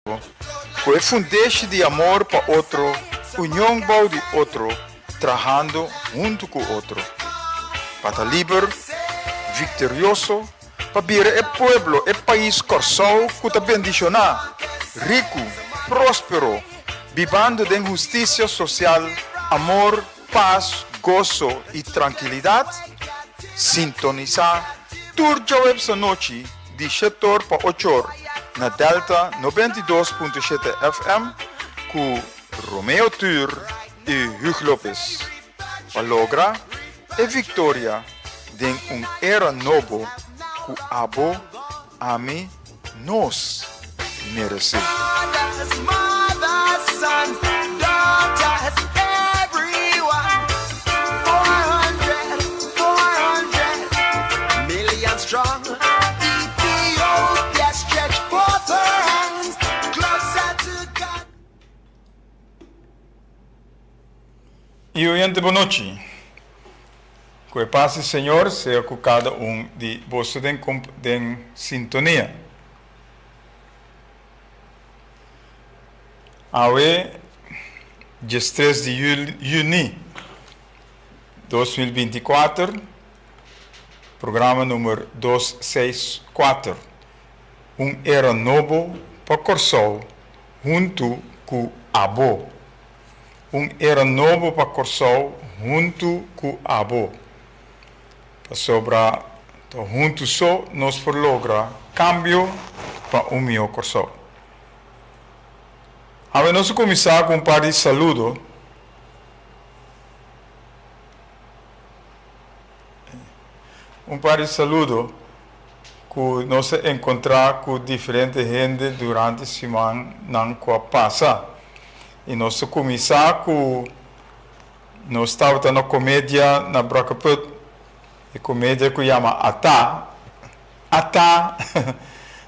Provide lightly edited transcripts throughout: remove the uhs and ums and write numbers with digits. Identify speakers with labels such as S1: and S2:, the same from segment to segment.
S1: Ku e fundeshi di amor pa otro, union bou di otro, trahando huntu ku otro. Pa ta liber, viktorioso, pa bira e pueblo, e pais Kòrsou ku ta bendishoná, riku, próspero, bibando den hustisia sosial, amor, pas, goso i trankilidat, sintonisá tur djaweps anochi di shetor pa ochor na Delta 92.7 FM ku Romeo Tuur i Hugh Lopez pa logra e viktoria den un era nobo ku abo, ami, nos meresé. Y oyente bon nochi. Cu e paz di Señor sea cu cada un di boso den den sintonia. Awe diestres di juni 2024, programa numer dos seis kuater, Un era nobo pa Corsou huntu cu abo. Un era nobo pa Kòrsou huntu ku abo. Pasobra ta huntu so nos por logra kambio pa un mihó Kòrsou. Awe nos a kuminsá ku un par di saludo. Un par di saludo ku nos a enkontrá ku diferente hende durante simannan ku a pasa. I nos a kuminsá ku nos tabata na komedia na Brakkeput, e komedia ku yama Ata, Ata!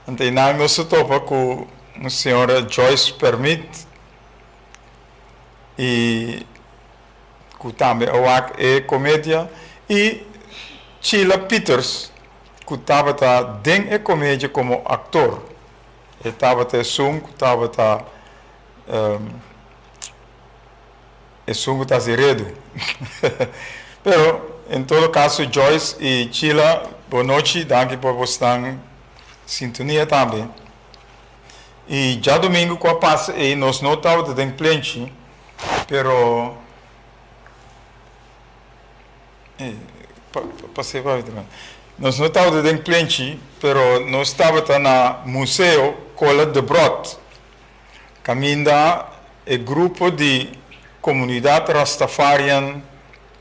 S1: Anto einan nos a topa ku señora Joyce Permit i ku tambe a wak e komedia, i Chila Pieters, ku tabata den e komedia komo aktor. E tabata esun ku tabata esun ku ta hasi redu. Pero, en todo kaso Joyce i Chila, bon nochi, danki pa bosnan sintonia tambe. I djadumingu ku a pasa ei nos no tabata den plenchi. Pero nos no tabata den plenchi, pero nos tabata na Museo Cola Debrot, kaminda e grupo di Komunidat Rastafarian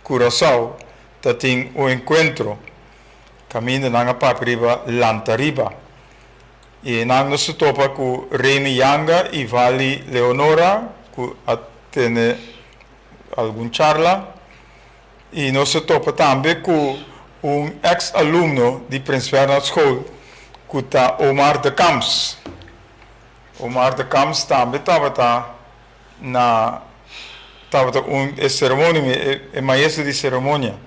S1: Curaçao ta tin un enkuentro, kaminda nan a papia riba Lanta Riba. I nan nos a topa ku Remy Yanga i Vally Leonora ku a tene algun charla. I nos a topa tambe ku un eks alumno di Prins Bernhard School ku ta Omar de Camps. Omar de Camps tambe tabata na tabata un e seremonia e maestro di seremonia.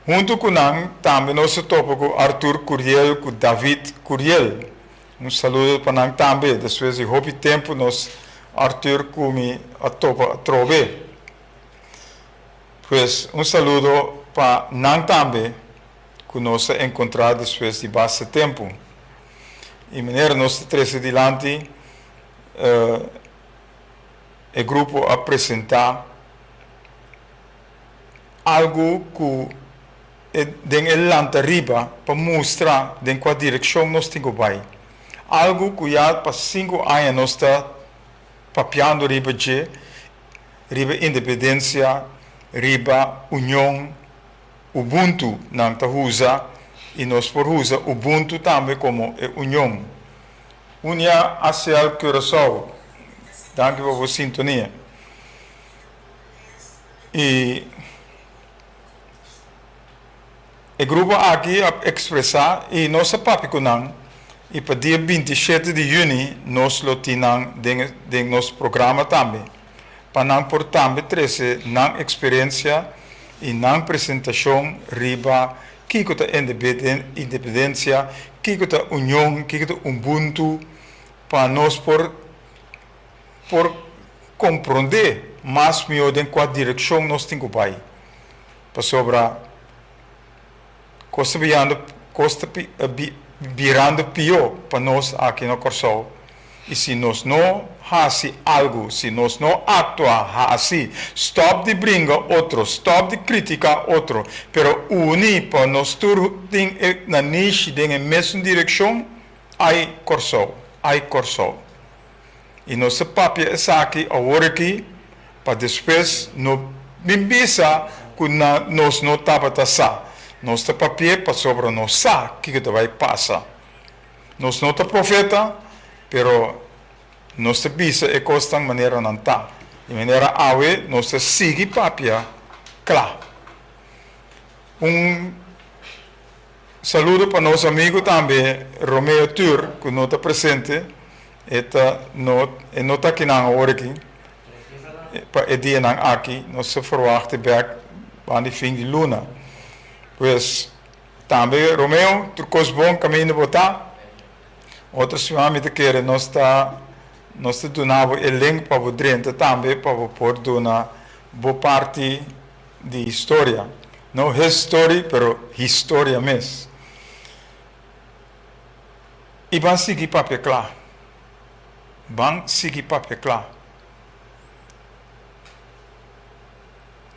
S1: Huntu ku nan tambe nos a topa ku Arthur Curiel ku David Curiel. Un saludo pa nan tambe. Despues di hopi tempu nos Arthur ku mi a topa atrobe. Pues un saludo pa nan tambe ku nos a enkontrá despues di basta tempu. I manera nos ta trese dilanti e grupo a presentá. Algu ku e den e lanta riba pa mustra den kua direkshon nos tin ku bai. Algu ku ya pa sinku aña nos ta papiando riba dje, riba independensia, riba union, Ubuntu nan ta usa i nos por usa Ubuntu tambe komo e union. Unia ACL Curaçao, danki pa bo sintonia. I e grupo aki a ekspresá i nos a papia ku nan i pa dia 27 di yüni nos lo tin nan den den nos programa tambe pa nan por tambe trese nan eksperensia i nan presentashon riba. Kiko ta independensia, kiko ta union, kiko ta ubuntu, pa nos por por komprondé mas mihó den kua direkshon nos tin ku bai. Pasobra kos ta biando kos ta birando pió pa nos aki na Kòrsou i si nos no hasi algu, si nos no aktua, hasi, stòp di bringa otro, stòp di kritiká otro, pero uni pa nos tur tin e nanishi den e mesun direkshon, ai Kòrsou, ai Kòrsou. I nos ta papia esaki awor aki pa despues no bin bisa ku na nos no tabata sa. Nos ta papi'é pasobra nos sa kiko ta bai pasa. Nos no ta profeta, pero nos ta bisa e kosnan manera nan ta. Di manera awe nos ta sigui papia kla. Un saludo pa nos amigu tambe Romeo Tur ku no ta presente. E ta no e no ta akinan awor aki pa e dianan aki. Nos ta ferwachta bek banda di fin di luna. Pues tambe Romeo tur kos bon kaminda bo ta. Otro siman mi ta kere nos ta nos ta duna bo e link pa bo drenta tambe pa bo por duna bo parti di historia. No his story pero historia mes. I ban sigui papia kla. Ban sigui papia kla.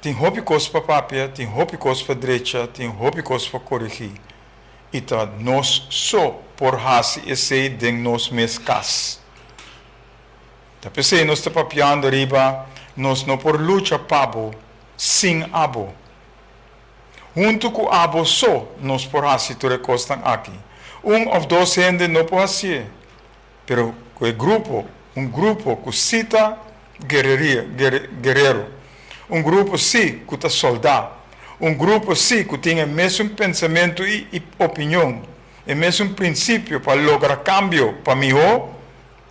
S1: Tin hopi kos pa papia, tin hopi kos pa drecha, tin hopi kos pa korigí. I ta nos so por hasi esei den nos mes kas. Ta p'esei nos ta papiando riba nos no por lucha pa bo sin abo. Huntu ku abo so nos por hasi tur e kosnan aki. Un òf dos hende no por hasié, pero ku e grupo, un grupo ku sí ta guereria, guerero, un grupo sí ku ta soldá, un grupo sí ku tin e mesun pensamentu i opinion, e mesun prinsipio pa logra kambio pa mihó,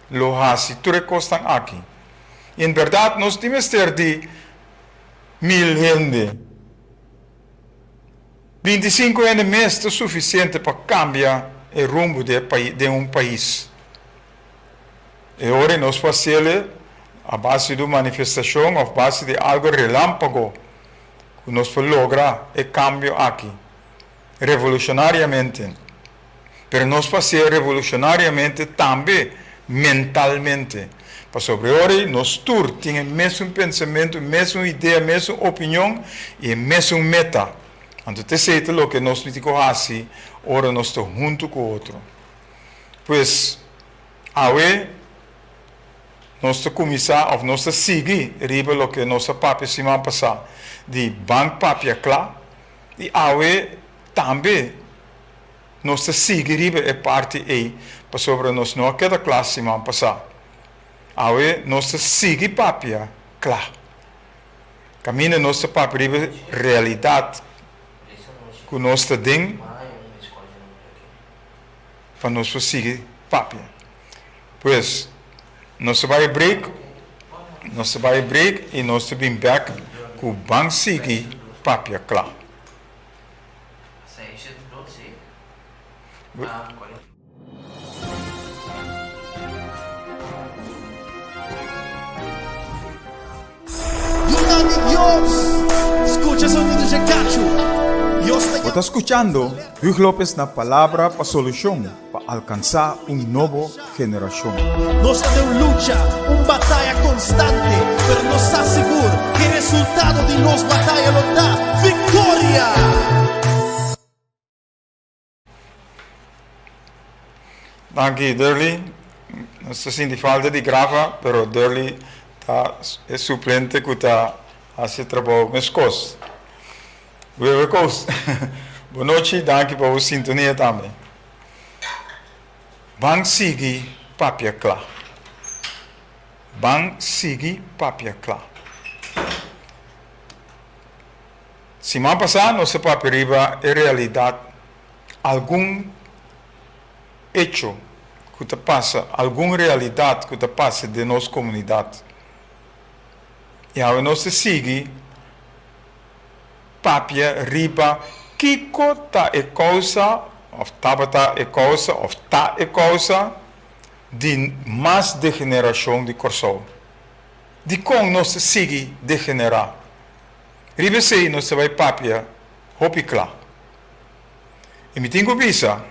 S1: lo hasi tur e kosnan aki. I en bèrdat nos tin mester di. Mil hende. Bintisinku hende mes ta sufisiente pa kambia e rumbo di e pais den un pais. E ora nos por hasiel a base di un manifestashon òf base di algo relámpago ku nos por logra e kambio aki revolushonariamente. Pero nos por hasié revolushonariamente tambe mentalmente. Pasobra e ora ei nos tur tin e mesun pensamentu, e mesun idea, e mesun opinion i e mesun meta. Anto ta esei ta loke nos miti ku hasi ora nos ta huntu ku otro. Pues, awe nos ta kuminsá òf nos ta sigui riba loke nos a papia siman pasá di Ban Papia Kla i awe tambe Nos ta sigui riba e parti ei pasobra nos no a keda kla siman pasá. Awe nos ta sigui papia kla. Kaminda nos ta papia riba realidat ku nos ta den pa nos por sigui papia. Pues, nos ta bai break, nos ta bai break i nos ta bin bèk ku ban sigui papia kla. Bo ta skuchando Hugh Lopez na Palabra pa Solushon pa alkansá un nobo generashon.
S2: Nos ta den un lucha, un bataya konstante, pero nos sa sigur ku e resultado di nos bataya lo ta viktoria!
S1: Danki Durley. Nos ta sinti falta di Grafa, pero Durley ta e suplente ku ta hasi e trabou meskos. Wever Koos, bonochi, danki pa bo sintonia tambe. Ban sigui papia kla. Ban sigui papia kla. Siman pasá nos a papia riba e realidat, algun echo ku ta pasa, algun realidat ku ta pasa den nos komunidat. I awe nos ta sigui papia riba. Kiko ta e kousa òf tabata e kousa òf ta e kousa di mas degenerashon di Kòrsou? Dikon nos ta sigui degenerá? Riba esei nos ta bai papia hopi kla. I mi tin ku bisa,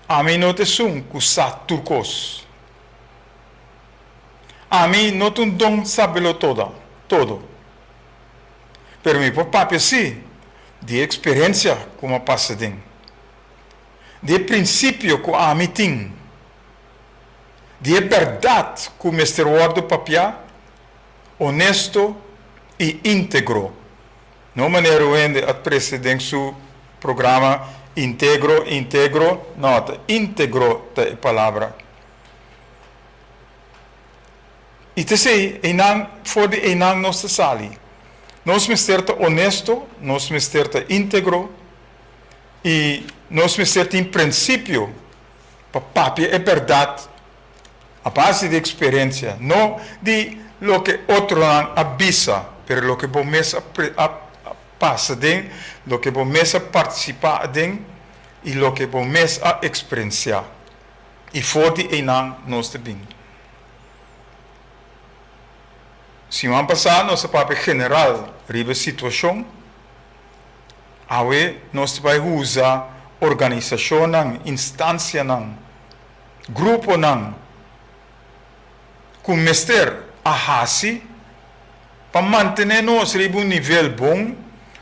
S1: ami no ta esun ku sa tur kos. Ami no ta un don sabelotoda, todo. Pero mi por papia sí di e eksperensia ku mi a pasa den, di e prinsipio ku ami tin, di e bèrdat ku mester wòrdu papiá, onesto i íntegro. No manera un hende a trese den su programa integro, integro, no, ta íntegro ta e palabra. I ta esei, einan, for di einan nos ta sali. Nos mester ta onesto, nos mester ta íntegro i nos mester tin prinsipio pa papia e bèrdat a base di eksperensia, no di loke otronan a bisa, pero loke bo mes a a pasa aden, loke bo mes a partisipá aden i loke bo mes a eksperensiá. I for di einan nos ta bin. Siman pasá nos a papia general riba e situashon. Awe nos ta bai usa organisashonnan, instansianan, gruponan ku mester a hasi pa mantené nos riba un nivel bon,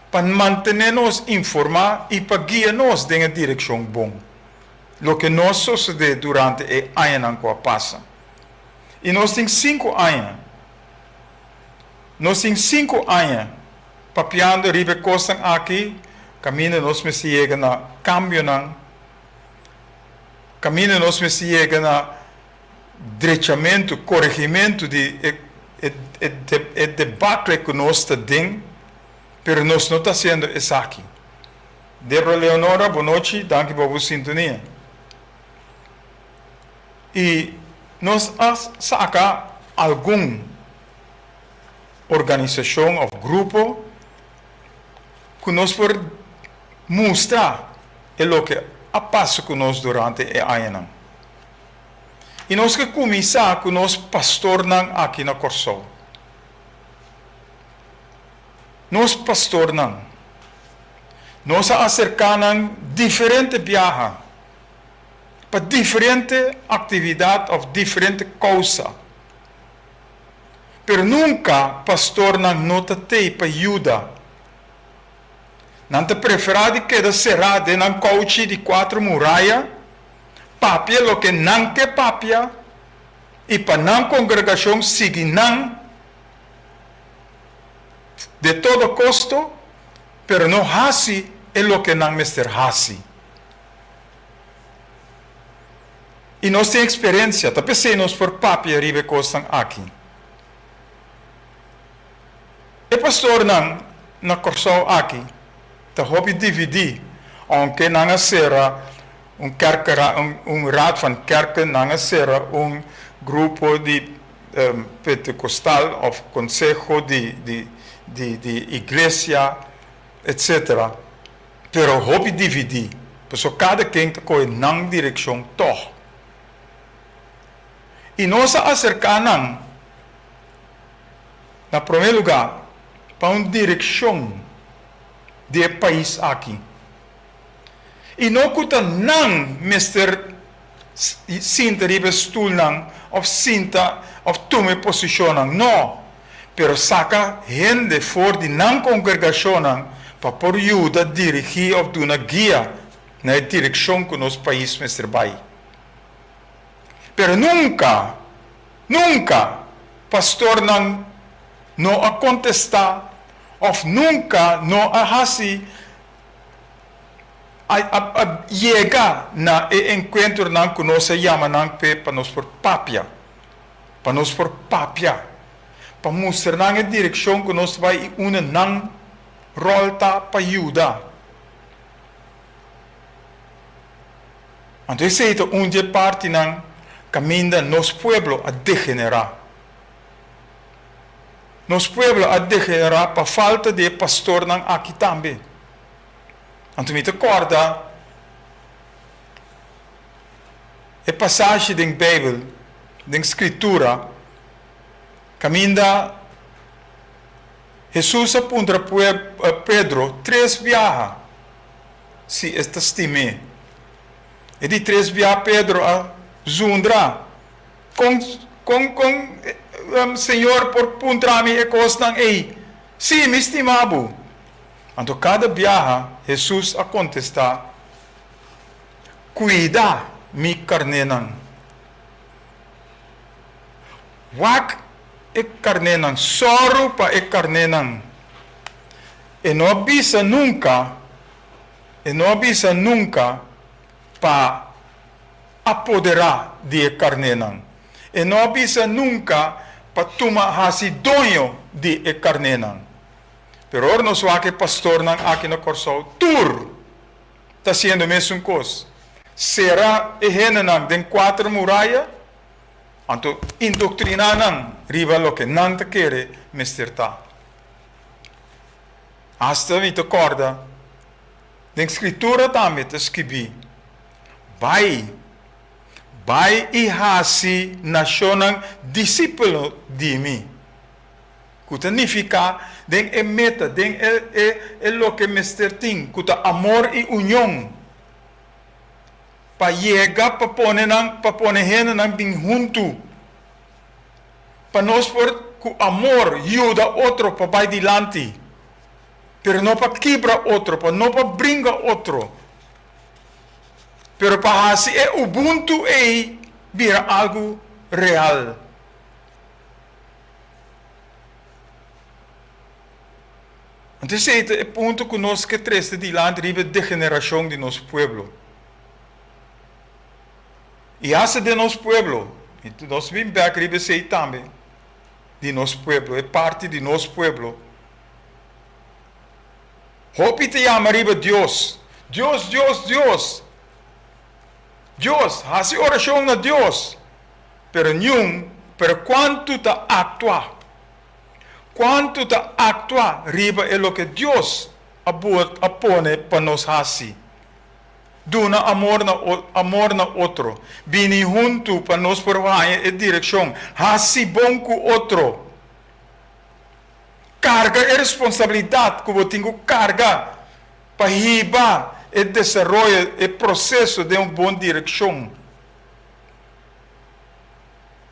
S1: pa mantené nos informá i pa guia nos den e direkshon bon. Loke no a sosodé durante e añanan ku a pasa. I nos tin sinku aña, nos tin sinku aña papiando riba e kosnan aki kaminda nos mester yega na kambionan, kaminda nos mester yega na drechamentu, koregimentu di e e debakle ku nos ta den, pero nos no ta hasiendo esaki. Debra Leonora, bonochi, danki pa bo sintonia. I nos a saka algun organisashon òf grupo ku nos por mustra e loke a pasa ku nos durante e añanan. I nos ke kuminsá ku nos pastornan aki na Kòrsou. Nos pastornan, nos a aserká nan diferente biaha pa diferente aktividat òf diferente kousa. Pero nunka pastornan no ta tei pa yuda. Nan ta preferá di keda será den nan kouchi di kuatro muraya, papia loke nan ke papia i pa nan kongregashon sigui nan de todo kosto, pero no hasi e loke nan mester hasi. I nos tin eksperensia, ta p'esei nos por papia riba e kosnan aki. E pastornan na Kòrsou aki ta hopi dividí, ounke nan a sera un kerkera, un raad van kerken, nan a sera un grupo di pentekostal òf konseho di di di iglesia, etsetera. Pero hopi dividí, pasobra kada ken ta kohe nan direkshon tòg. I nos a aserká nan na promé lugá pa un direkshon di e pais aki. I no ku ta nan mester sinta riba e stulnan òf sinta òf tuma e posishonnan, nò, pero saka hende for di nan kongregashonnan pa por yuda dirigí òf duna guia na e direkshon ku nos pais mester bai. Pero nunka, nunka pastornan no a kontestá òf nunka no a hasi a a yega na e enkuentronan ku nos a yama nan p'e pa nos por papia, pa nos por papia, pa mustra nan e direkshon ku nos ta bai i unda nan ròl ta pa yuda. Anto esei ta un di e partinan kaminda nos pueblo a degenerá. Nos pueblo a degenerá pa falta di e pastornan aki tambe. Anto mi ta kòrda e pasashi den Beibel, den Skritura, kaminda Hesus a puntra Pedro tres biaha si e ta stim'é. E di tres biaha Pedro a zundra, Kon, kon, kon Señor por puntra mi e kosnan ei? Sí, mi stima bo. Anto kada biaha Hesus a kontestá, Kuida mi karnénan. Wak e karnénan, sòru pa e karnénan. E no a bisa nunka, e no a bisa nunka pa apoderá di e karnénan. E no a bisa nunka pa tuma hasi doño di e karnénan. Pero ora nos wak e pastornan aki na Kòrsou, tur ta hasiendo mesun kos. Sera e hendenan den kuater muraya, anto indoktriná nan riba loke nan ta kere mester ta. Asta mi ta kòrda, den Skritura tambe ta skibí, Bai, bai i hasi nashonnan disípulo di mi. Ku ta nifiká den e meta, den e e e loke mester tin, ku ta amor i union, pa yega pa pone nan, pa pone hendenan bin huntu, pa nos por ku amor yuda otro pa bai dilanti, pero no pa kibra otro, pa no pa bringa otro, pero pa hasi e ubuntu ei bira algu real. Anto esei ta e punto ku nos ke trese dilanti riba e degenerashon di nos pueblo. I hasta den nos pueblo, i nos bin bèk riba esei tambe, di nos pueblo, e parti di nos pueblo, hopi ta yama riba Dios, Dios, Dios, Dios, Dios, hasi orashon na Dios. Pero niun, pero kuantu ta aktua? Kuantu ta aktua riba e loke Dios a a pone pa nos hasi? Duna amor na amor na otro, bini huntu pa nos por haña e direkshon, hasi bon ku otro. Karga e responsabilidat ku bo tin ku karga pa hiba e desaroyo, e proseso den un bon direkshon.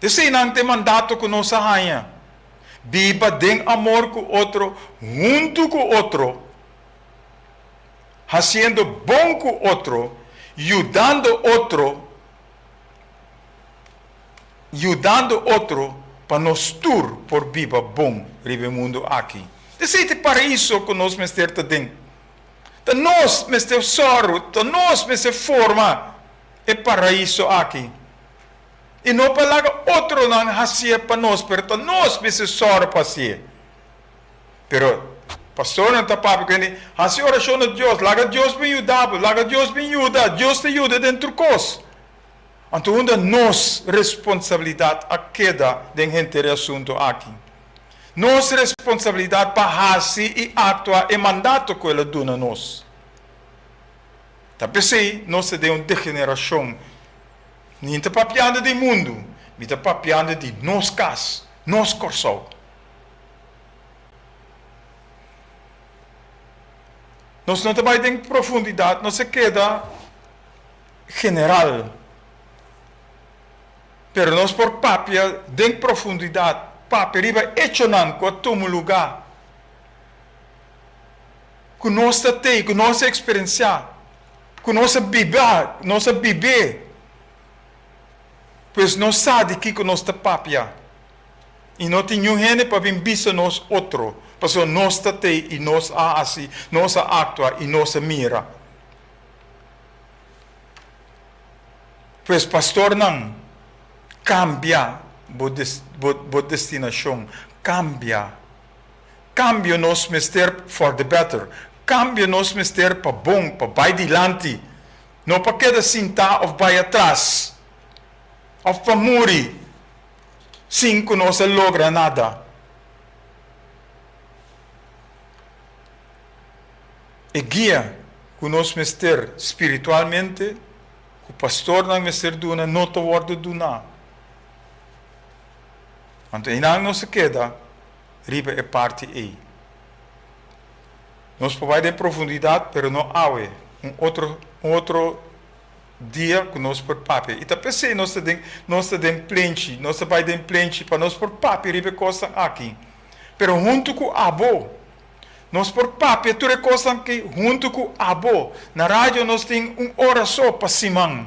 S1: Eseinan ta e mandato ku nos a haña, Biba den amor ku otro, huntu ku otro, hasiendo bon ku otro, yudando otro, yudando otro pa nos tur por biba bon riba e mundu aki. Esei ta e paraiso ku nos mester ta den. Ta nos mester sòru, ta nos mester forma e paraiso aki. I no pa laga otronan hasié pa nos, pero ta nos mester sòru pa hasié. Pero pastornan ta papia ku hende, hasi orashon na Dios, laga Dios bin yuda bo, laga Dios bin yuda, Dios ta yuda den tur kos. Anto unda nos responsabilidat a keda den henter e asuntu aki? Nos responsabilidat pa hasi i aktua e mandato ku el a duna nos. Ta p'esei nos ta den un degenerashon. Mi ta papiando di mundu, mi ta papiando di nos kas, nos Kòrsou. Nos no ta bai den profundidat, nos a keda general. Pero nos por papia den profundidat, papia riba echonan ku a tuma lugá. Ku nos ta tei, ku nos a eksperensiá, ku nos a biba, nos a bib'é. Pues nos sa di kiko nos ta papia. I no tin niun hende pa bin bisa nos otro, pasobra nos ta tei i nos a hasi, nos a aktua i nos a mira. Pues pastornan, kambia bo bo destinashon, kambia. Cambio nos mester for the better. Cambio nos mester pa bon, pa bai dilanti. No pa keda sintá of bai atras, of pa muri sin cu nos a logra nada. E guia. ku nos mester spiritualmente, ku pastornan mester duna no ta wòrdu duná. Anto einan nos a keda riba e parti ei. Nos por bai den profundidat, pero no awe, un otro un otro dia ku nos por papia. I ta p'esei nos ta den nos ta den plenchi, nos ta bai den plenchi pa nos por papia riba e kosnan aki. Pero huntu ku abo, nos por papia tur e kosnan aki huntu ku abo. Na radio nos tin un ora so pa siman.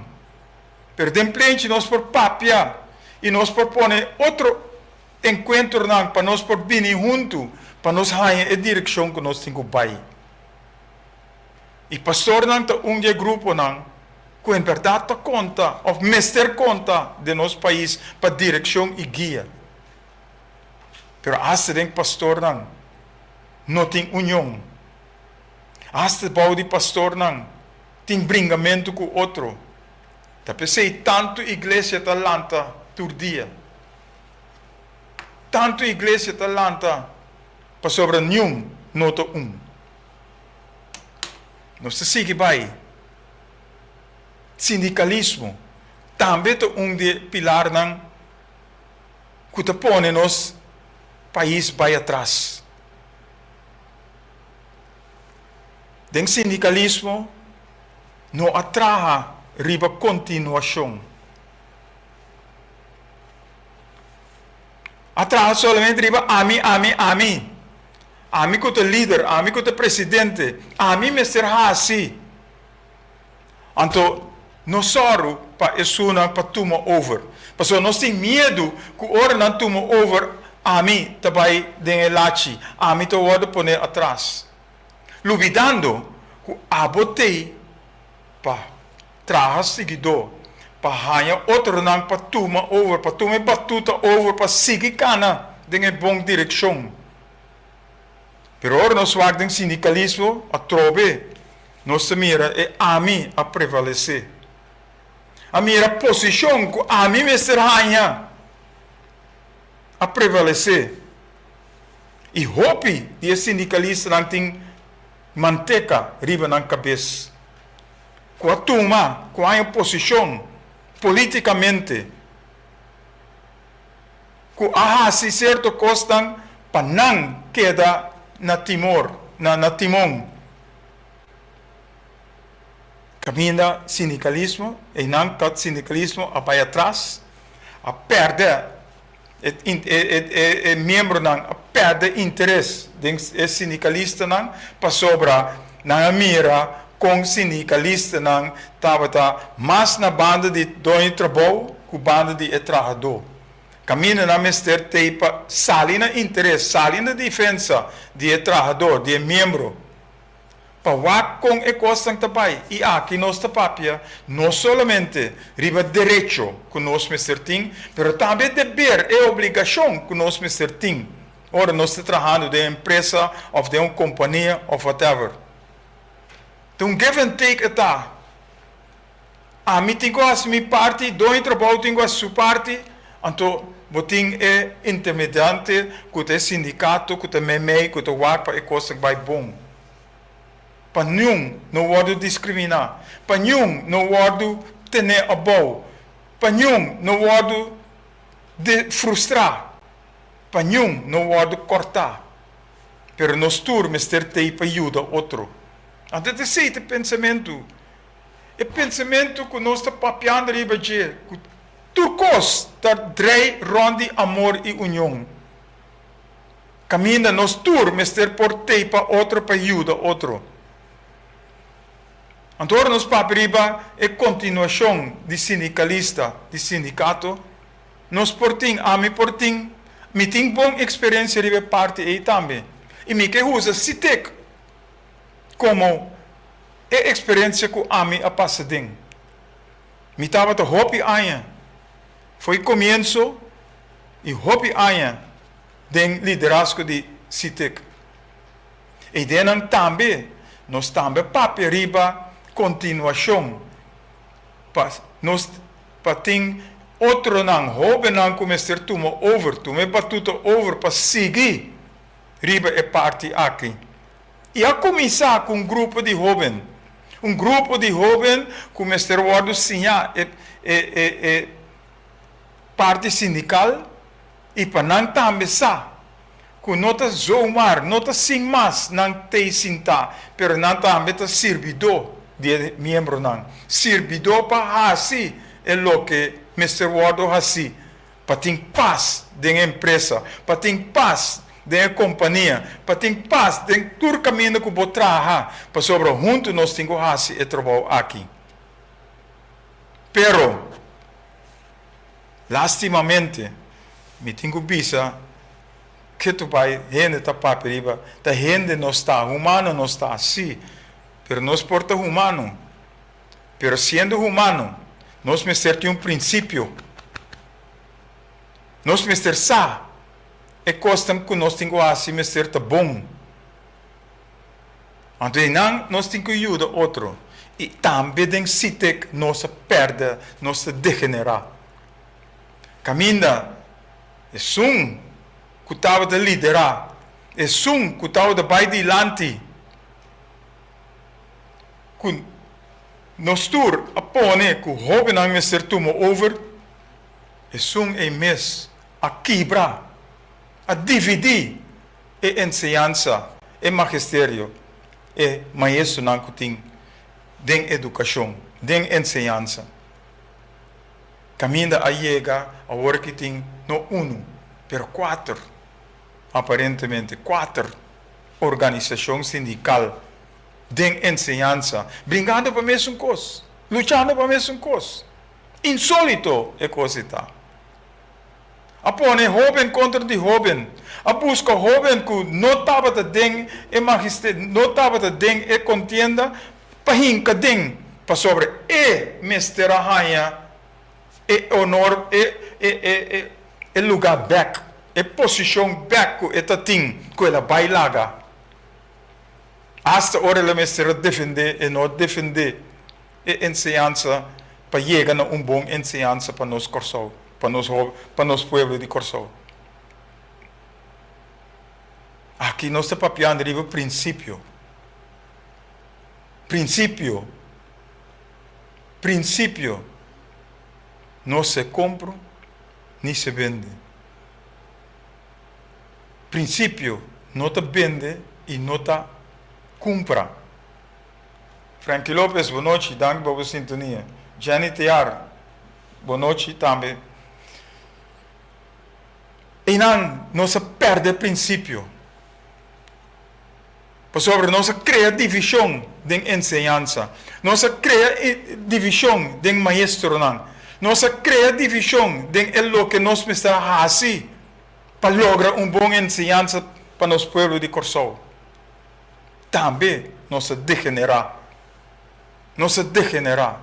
S1: Pero den plenchi nos por papia i nos por pone otro enkuentronan pa nos por bini huntu pa nos haña e direkshon ku nos tin ku bai. I pastornan ta un di e gruponan ku en bèrdat ta konta òf mester konta den nos pais pa direkshon i guia. Pero asta den pastornan no tin union. Asta bou di pastornan tin bringamentu ku otro. Ta p'esei tantu iglesia ta lanta tur dia. Tantu iglesia ta lanta pasobra niun no ta un. Nos ta sigui bai. Sindikalismo tambe ta un di e pilarnan ku ta pone nos pais bai atras. Den sindikalismo no a traha riba kontinuashon. A traha solamente riba ami, ami, ami. Ami ku ta lider, ami ku ta presidente, ami mester hasi. Anto no sòru pa esunnan pa tuma over. Pasobra nos tin miedu ku ora nan tuma over, ami ta bai den e lachi, ami ta wòrdu poné atras. Lubidando ku abo t'ei pa traha siguidó, pa haña otronan pa tuma over, pa tuma e batuta over, pa sigui kana den e bon direkshon. Pero ora nos wak den sindikalismo, atrobe nos ta mira e ami a prevalesé. A mira posishon ku ami mester haña a prevalesé. I hopi di e sindikalistanan tin manteka riba nan kabes, ku a tuma, ku haña posishon politikamente, ku a hasi sierto kosnan pa nan keda na timor, na na timon. Kaminda sindikalismo, einan ta sindikalismo a bai atras, a pèrdè E miembronan a pèrdè interes den e sindikalistanan pasobra nan a mira kon sindikalistanan tabata mas na banda di doño di trabou ku banda di e trahadó. Kaminda nan mester t'ei pa sali na interes, sali na defensa di e trahadó, di e miembro. Pa wak kon e kosnan ta bai. I aki nos ta papia no solamente riba derecho ku nos mester tin, pero tambe e deber, e obligashon ku nos mester tin ora nos ta trahando den un empresa òf den un kompania òf whatever. Ta un give and take e ta. Ami tin ku hasi mi parti, doño trabou tin ku hasi su parti, anto bo tin e intermediante ku ta e sindikato ku ta meimei ku ta wak pa e kosnan bai bon. Pa niun no wòrdu diskriminá, pa niun no wòrdu tené abou, pa niun no wòrdu de frustrá, pa niun no wòrdu kòrtá. Pero nos tur mester t'ei pa yuda otro. Anto ta esei ta e pensamentu. E pensamentu ku nos ta papiando riba dje, ku tur kos ta drei rònt di amor i union. Kaminda nos tur mester por tei pa otro pa yuda otro. Anto ora nos papia riba e kontinuashon di sindikalista, di sindikato, nos por tin, ami por tin, mi tin bon eksperensia riba e parti ei tambe. I mi ke usa Sitek komo e eksperensia ku ami a pasa den. Mi tabata hopi aña fo'i komienso i hopi aña den liderazgo di Sitek. E ideanan tambe, nos tambe a papia riba kontinuashon pa nos pa tin otronan, hóbennan ku mester tuma over, tuma e batuta over pa sigui riba e parti aki. I a kuminsá ku un grupo di hóben. Un grupo di hóben ku mester wòrdu siñá e e e e parti sindikal i pa nan tambe sa ku no ta zomaar, no ta sin mas nan t'ei sintá, pero nan tambe ta sirbidó di e miembronan, sirbidó pa hasi e loke mester wòrdu hasí pa tin pas den e empresa, pa tin pas den e kompania, pa tin pas den tur kaminda ku bo traha, pasobra huntu nos tin ku hasi e trabou aki. Pero, lastimamente, mi tin ku bisa ke tu bai hende ta papia riba, ta hende nos ta, humano nos ta, sí, pero nos por ta humano, pero siendo humano, nos mester tin un prinsipio. Nos mester sa e kosnan ku nos tin ku hasi mester ta bon. Anto einan nos tin ku yuda otro i tambe den Sitek nos a pèrdè, nos ta degenerá. Kaminda esun ku tabata liderá, esun ku tabata bai dilanti, ku nos tur a pone ku hóbennan mester tuma over, esun ei mes a kibra, a dividí e enseñansa, e magisterio, e maestronan ku tin den edukashon, den enseñansa. Kaminda a yega awor ki tin no unu, pero kuater, aparentemente kuater organisashon sindikal den enseñansa bringando pa mesun kos, luchando pa mesun kos. Insólito e kos ei ta. A pone hóben kontra di hóben, a buska hóben ku no tabata den e magiste, no tabata den e kontienda pa hinka den, pasobra e mester a haña e honor, e e e e lugá bèk, e posishon bèk ku e ta tin, ku el a bai laga. Asta ora el a mester a defendé, e no a defendé e enseñansa pa yega na un bon enseñansa pa nos Kòrsou, pa nos pa nos pueblo di Kòrsou. Aki nos ta papiando riba prinsipio. Prinsipio. Prinsipio no se kompra ni se bende. Prinsipio no ta bende i no ta kumpra. Franky Lopez, bo nochi, danki pa bo sintonia. Jenny Tear, bo nochi tambe. Einan nos a perde prinsipio, pasobra nos a krea divishon den enseñansa, nos a krea divishon den maestronan, nos a krea divishon den e loke nos mester a hasi pa logra un bon enseñansa pa nos pueblo di Kòrsou. Tambe nos a degenerá. Nos a degenerá.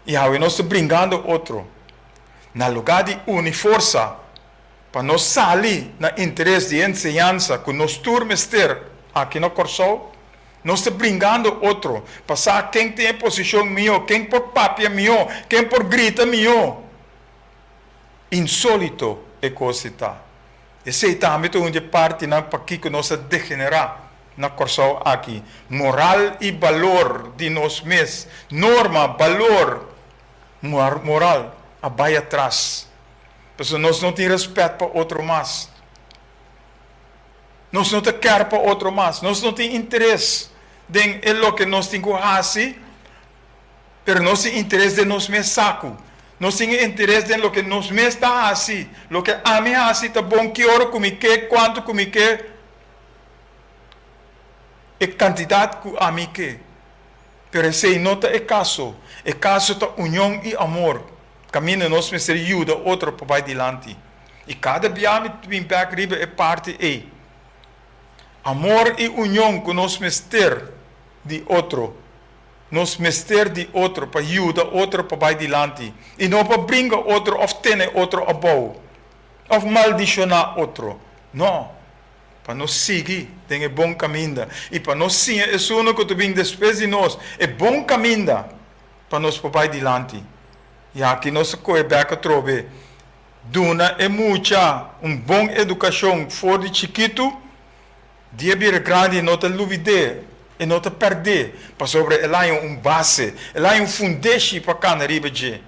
S1: I awe nos ta bringando otro. Na lugá di uni forsa pa nos sali na interes di e enseñansa ku nos tur mester aki na Kòrsou, nos ta bringando otro pa sa ken tin e posishon mihó, ken por papia mihó, ken por grita mihó. Insólito e kos ei ta. Esei tambe ta un di e partinan pakiko nos a degenerá na Kòrsou aki. Moral i balor di nos mes, norma, balor, moral a bai atras. Pasobra nos no tin rèspèt pa otro mas. Nos no ta kèr pa otro mas. Nos no tin interes den e loke nos tin ku hasi. Pero nos tin interes den nos mes saku. Nos tin e interes den loke nos mes ta hasi. Loke ami hasi ta bon ki ora ku mi ke, kuantu ku mi ke, e kantidat ku ami ke. Pero esei no ta e kaso. E kaso ta union i amor, kaminda nos mester yuda otro pa bai dilanti. I kada bia mi ta bin bek riba e parti ei. Amor i union ku nos mester di otro. Nos mester di otro pa yuda otro pa bai dilanti i no pa bringa otro òf tene otro abou òf maldishoná otro. No, pa nos sigui den e bon kaminda i pa nos siña esunnan ku ta bin despues di nos e bon kaminda pa nos por bai dilanti. I aki nos ta kohe bèk atrobe, duna e mucha un bon edukashon for di chikitu, dia bira grandi no ta lubid'é. E no ta pèrdé, pasobra el haña un base, el haña un fundeshi pa kana riba dje.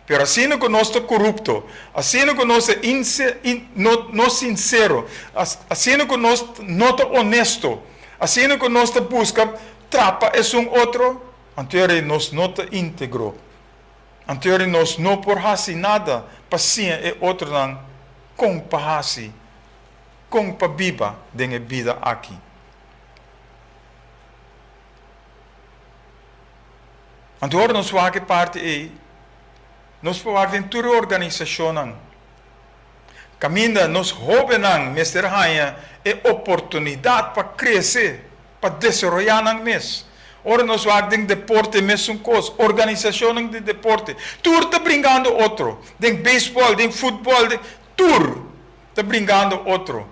S1: Pero asina ku nos ta korupto, asina ku nos ta no no sinsero, asina ku nos no ta onesto, asina ku nos ta buska trapa esun otro, anto e nos no ta íntegro. Anto e nos no por hasi nada pa siña e otronan kon pa hasi, kon pa biba den e bida aki. Anto ora nos wak e parti ei, nos por wak den tur e organisashonnan kaminda nos hóbennan mester haña e oportunidat pa krese, pa desaroyá nan mes. Ora nos wak den deporte mesun kos, organisashonnan di deporte, tur ta bringando otro, den beisbòl, den futbòl, den tur ta bringando otro.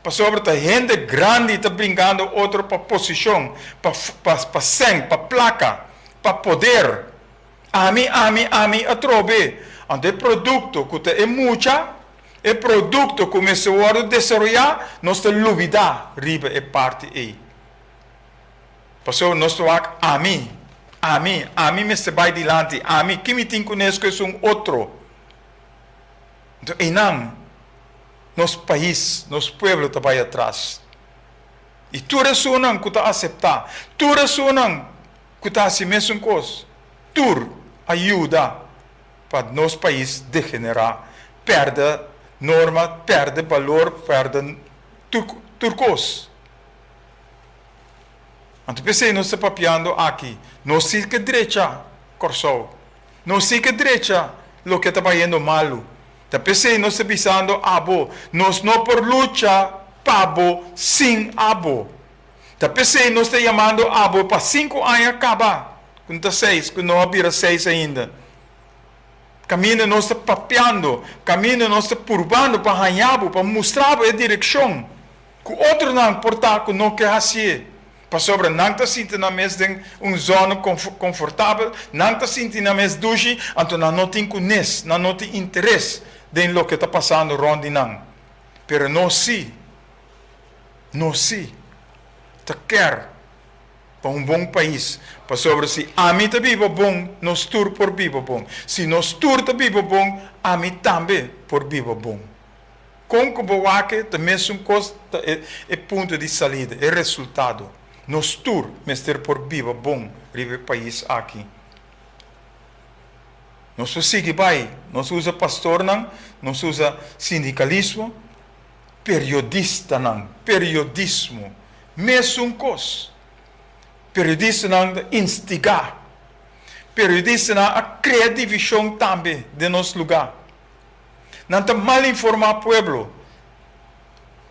S1: Pasobra ta hende grandi ta bringando otro pa posishon, pa pa sèn, pa plaka, pa poder. Ami, ami, ami atrobe. Anto e produkto ku ta e mucha, e produkto ku mester wòrdu desaroyá, nos ta lubidá riba e parti ei. Pasobra nos ta wak ami, ami, ami mester bai dilanti, ami, ki mi tin kunes ku esun otro? Anto einan. Nos pais, nos pueblo ta bai atras. I tur esunnan ku ta aseptá, tur esunnan ku ta hasi mesun kos, tur a yuda pa nos pais degenerá, pèrdè norma, pèrdè balor, pèrdè tur tur kos. Anto p'esei nos ta papiando aki, nos tin ke drecha Kòrsou. Nos tin ke drecha loke ta bayendo malu. Ta p'esei nos ta bisando abo, nos no por lucha pa bo sin abo. Ta p'esei nos ta yamando abo pa sinku aña kaba, ku no ta seis, ku no a bira seis ainda. Kaminda nos ta papiando, kaminda nos ta purbando pa haña bo, pa mustra bo e direkshon ku otronan por ta ku no ke hasié. Pasobra nan ta sinti nan mes den un zona konfortabel, nan ta sinti nan mes dushi, anto nan no tin kunes, nan no tin interes den loke ta pasando rònt di nan. Pero nos sí, nos sí ta kèr pa un bon pais, pasobra si ami ta biba bon, nos tur por biba bon. Si nos tur ta biba bon, ami tambe por biba bon. Kon ku bo wak e ta mesun kos ta e e punto di salida, e resultado. Nos tur mester por biba bon riba e pais aki. Nos por sigui bai, nos usa pastornan, nos usa sindikalismo, periodistanan, periodismo, mesun kos. Periodistanan ta instigá, periodistanan a krea divishon tambe den nos lugá. Nan ta mal informá pueblo.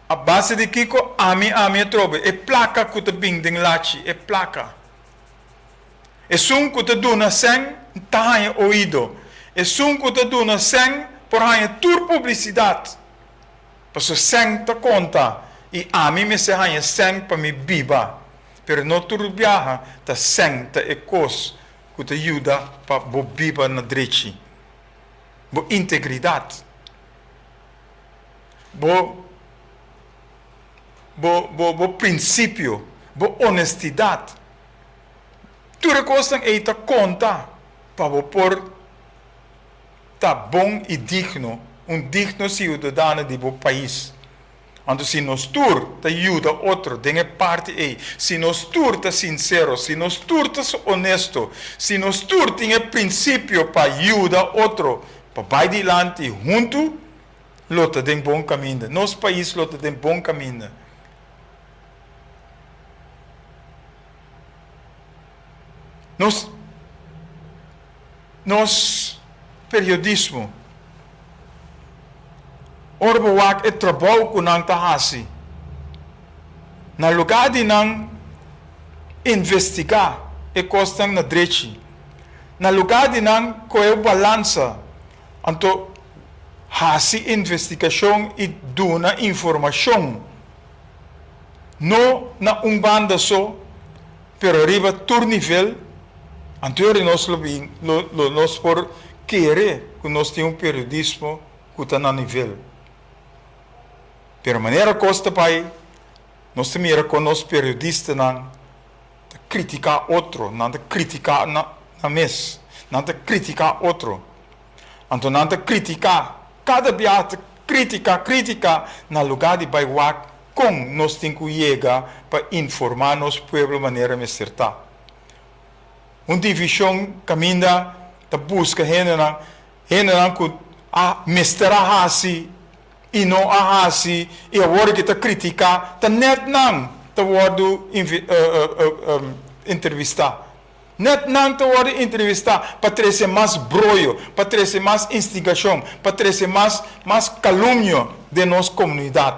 S1: A base di kiko? Ami, ami atrobe. E plaka ku ta bin den lachi, e plaka. Esun ku ta duna sèn ta haña oido. Esun ku ta duna sèn por haña tur publisidat. Pasobra sèn ta konta i ami mester haña sèn pa mi biba. Pero no tur biaha ta sèn ta e kos ku ta yuda pa bo biba na drechi. bo integridat, bo bo bo bo prinsipio, bo onestidat. Tur e kosnan ei ta konta pa bo por ta bon i digno, un digno siudadano di bo pais. Anto si nos tur ta yuda otro den e parti ei, si nos tur ta sinsero, si nos tur ta honesto, si nos tur tin e prinsipio pa yuda otro pa bai dilanti huntu, lo ta den bon kaminda. Nos pais lo ta den bon kaminda. Nos Nos periodismo. Ora bo wak e trabou ku nan ta hasi, na lugá di nan investigá e kosnan na drechi, na lugá di nan kohe un balansa, anto hasi investigashon i duna informashon, no na un banda so, Pero riba tur nivel, anto nos lo bin, lo, lo nos por kere ku nos tin un periodismo ku ta na nivel. Pero manera kos ta bai, nos ta mira kon nos periodistanan. kritiká otro, nan ta kritiká nan mes, nan ta kritiká otro. Anto nan ta kritiká, kada biaha ta kritiká, kritiká, na lugá di bai wak kon nos tin ku yega pa informá nos pueblo manera mester ta. Un divishon kaminda ta buska hendenan, hendenan ku a mester a hasi i no a hasi i awor ki ta kritiká, ta nèt nan ta wòrdu entrevistá. Nèt nan ta wòrdu entrevistá pa trese mas broyo, pa trese mas instigashon, pa trese mas mas kalumnio den nos komunidat,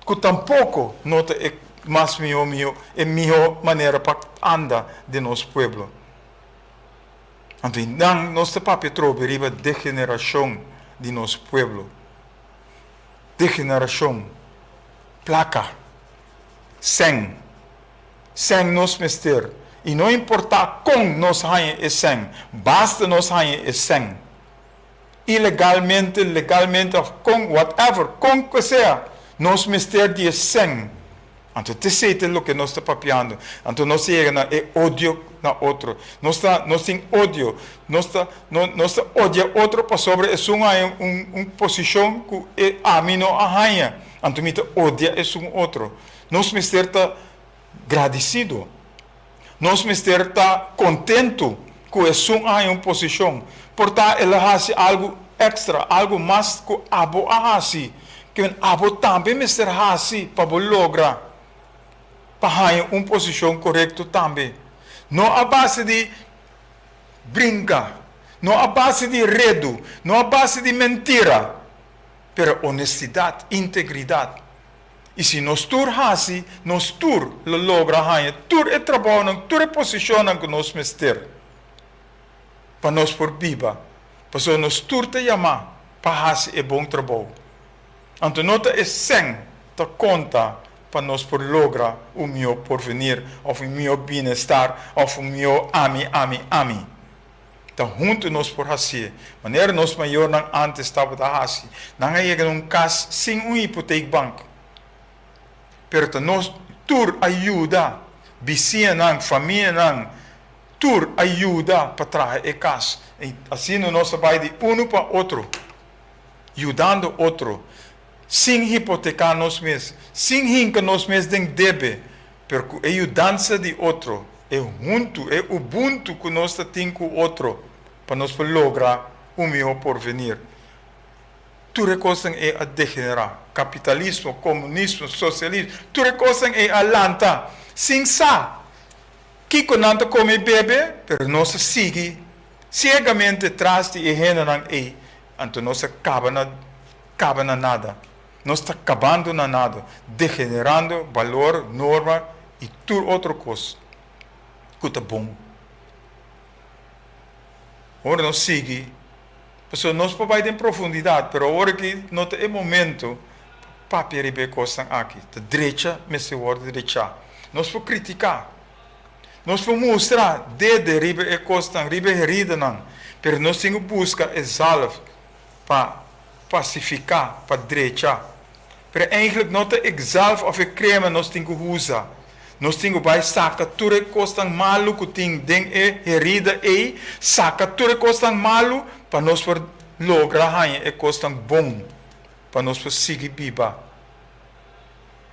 S1: ku tampoko no ta e mas mihó mihó e mihó manera pa anda den nos pueblo. Anto nan nos ta papia trobe riba degenerashon di nos pueblo. Degenerashon, plaka, sèn. Sèn nos mester, i no importá kon nos haña e sèn, basta nos haña e sèn. Ilegalmente, legalmente òf kon, whatever, kon ke sea, nos mester di e sèn. Anto t'esei ta loke nos ta papiando. Anto nos ta yega na e odio na otro. Nos ta, nos tin odio. Nos ta, no, nos ta odia otro pasobra esun haña un, un posishon ku e ami no a haña. Anto mi ta odia esun otro. Nos mester ta gradisido. Nos mester ta kontentu ku esun a haña un posishon. Por ta el a hasi algu èkstra, algu mas ku abo a hasi, ken abo tambe mester hasi pa bo logra pa haña un posishon korekto tambe. No a base di brinka, no a base di redu, no a base di mentira, pero honestidat, integridat. I si nos tur hasi, nos tur lo logra haña tur e trabounan, tur e posishonnan ku nos mester pa nos por biba, pasobra nos tur ta yamá pa hasi e bon trabou. Anto no ta e sèn ta konta pa nos por logra un mihó porvenir òf un mihó bienestar òf un mihó ami, ami, ami. Ta huntu nos por hasié. Manera nos mayornan ántes tabata hasi. Nan a yega na un kas sin un hipoteekbank. Pero ta nos tur a yuda, bisiñanan, famianan, tur a yuda pa traha e kas. I asina nos a bai di unu pa otro, yudando otro, sin hipoteká nos mes, sin hinka nos mes den debe, Pero ku e yudansa di otro, e huntu, e ubuntu ku nos ta tin ku otro pa nos por logra un mihó porvenir. Tur e kosnan ei a degenerá. Kapitalismo, komunismo, sosialismo, tur e kosnan ei a lanta sin sa kiko nan ta kome i bebe, pero nos a sigui siegamente tras di e hendenan ei, anto nos a kaba na kaba na nada. Nos ta kabando na nada, degenerando balor, norma i tur otro kos ku ta bon. Ora nos sigui, pasobra nos por bai den profundidat, pero awor aki no ta e momento pa papia riba e kosnan aki. Ta drecha mester wòrdu drechá. Nos por kritiká, nos por mustra dede riba e kosnan, riba e heridanan, pero nos tin ku buska e zalf pa pasifiká, pa drecha. Pero eigenlijk no ta e zalf òf e krema nos tin ku usa. Nos tin ku bai saka tur e kosnan malu ku tin den e herida ei, saka tur e kosnan malu pa nos por logra haña e kosnan bon, pa nos por sigui biba.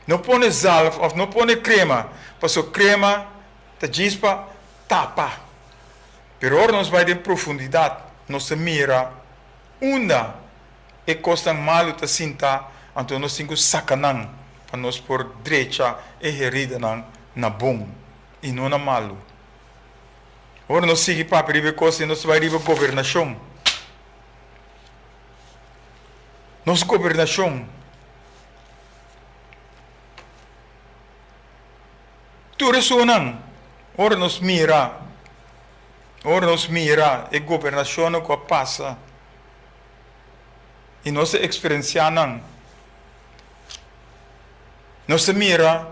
S1: No pone zalf òf no pone krema, pasobra krema ta djis pa tapa. Pero ora nos bai den profundidat, nos ta mira Unda e kosnan malu ta sinta, anto nos tin ku saka nan pa nos por drecha e heridanan na bon i no na malu. Ora nos sigui papia riba e kos ei, nos ta bai riba gobernashon. Nos gobernashon. Tur esunnan, ora nos mira. Ora nos mira e gobernashonnan ku a pasa i nos a eksperensiá nan, nos ta mira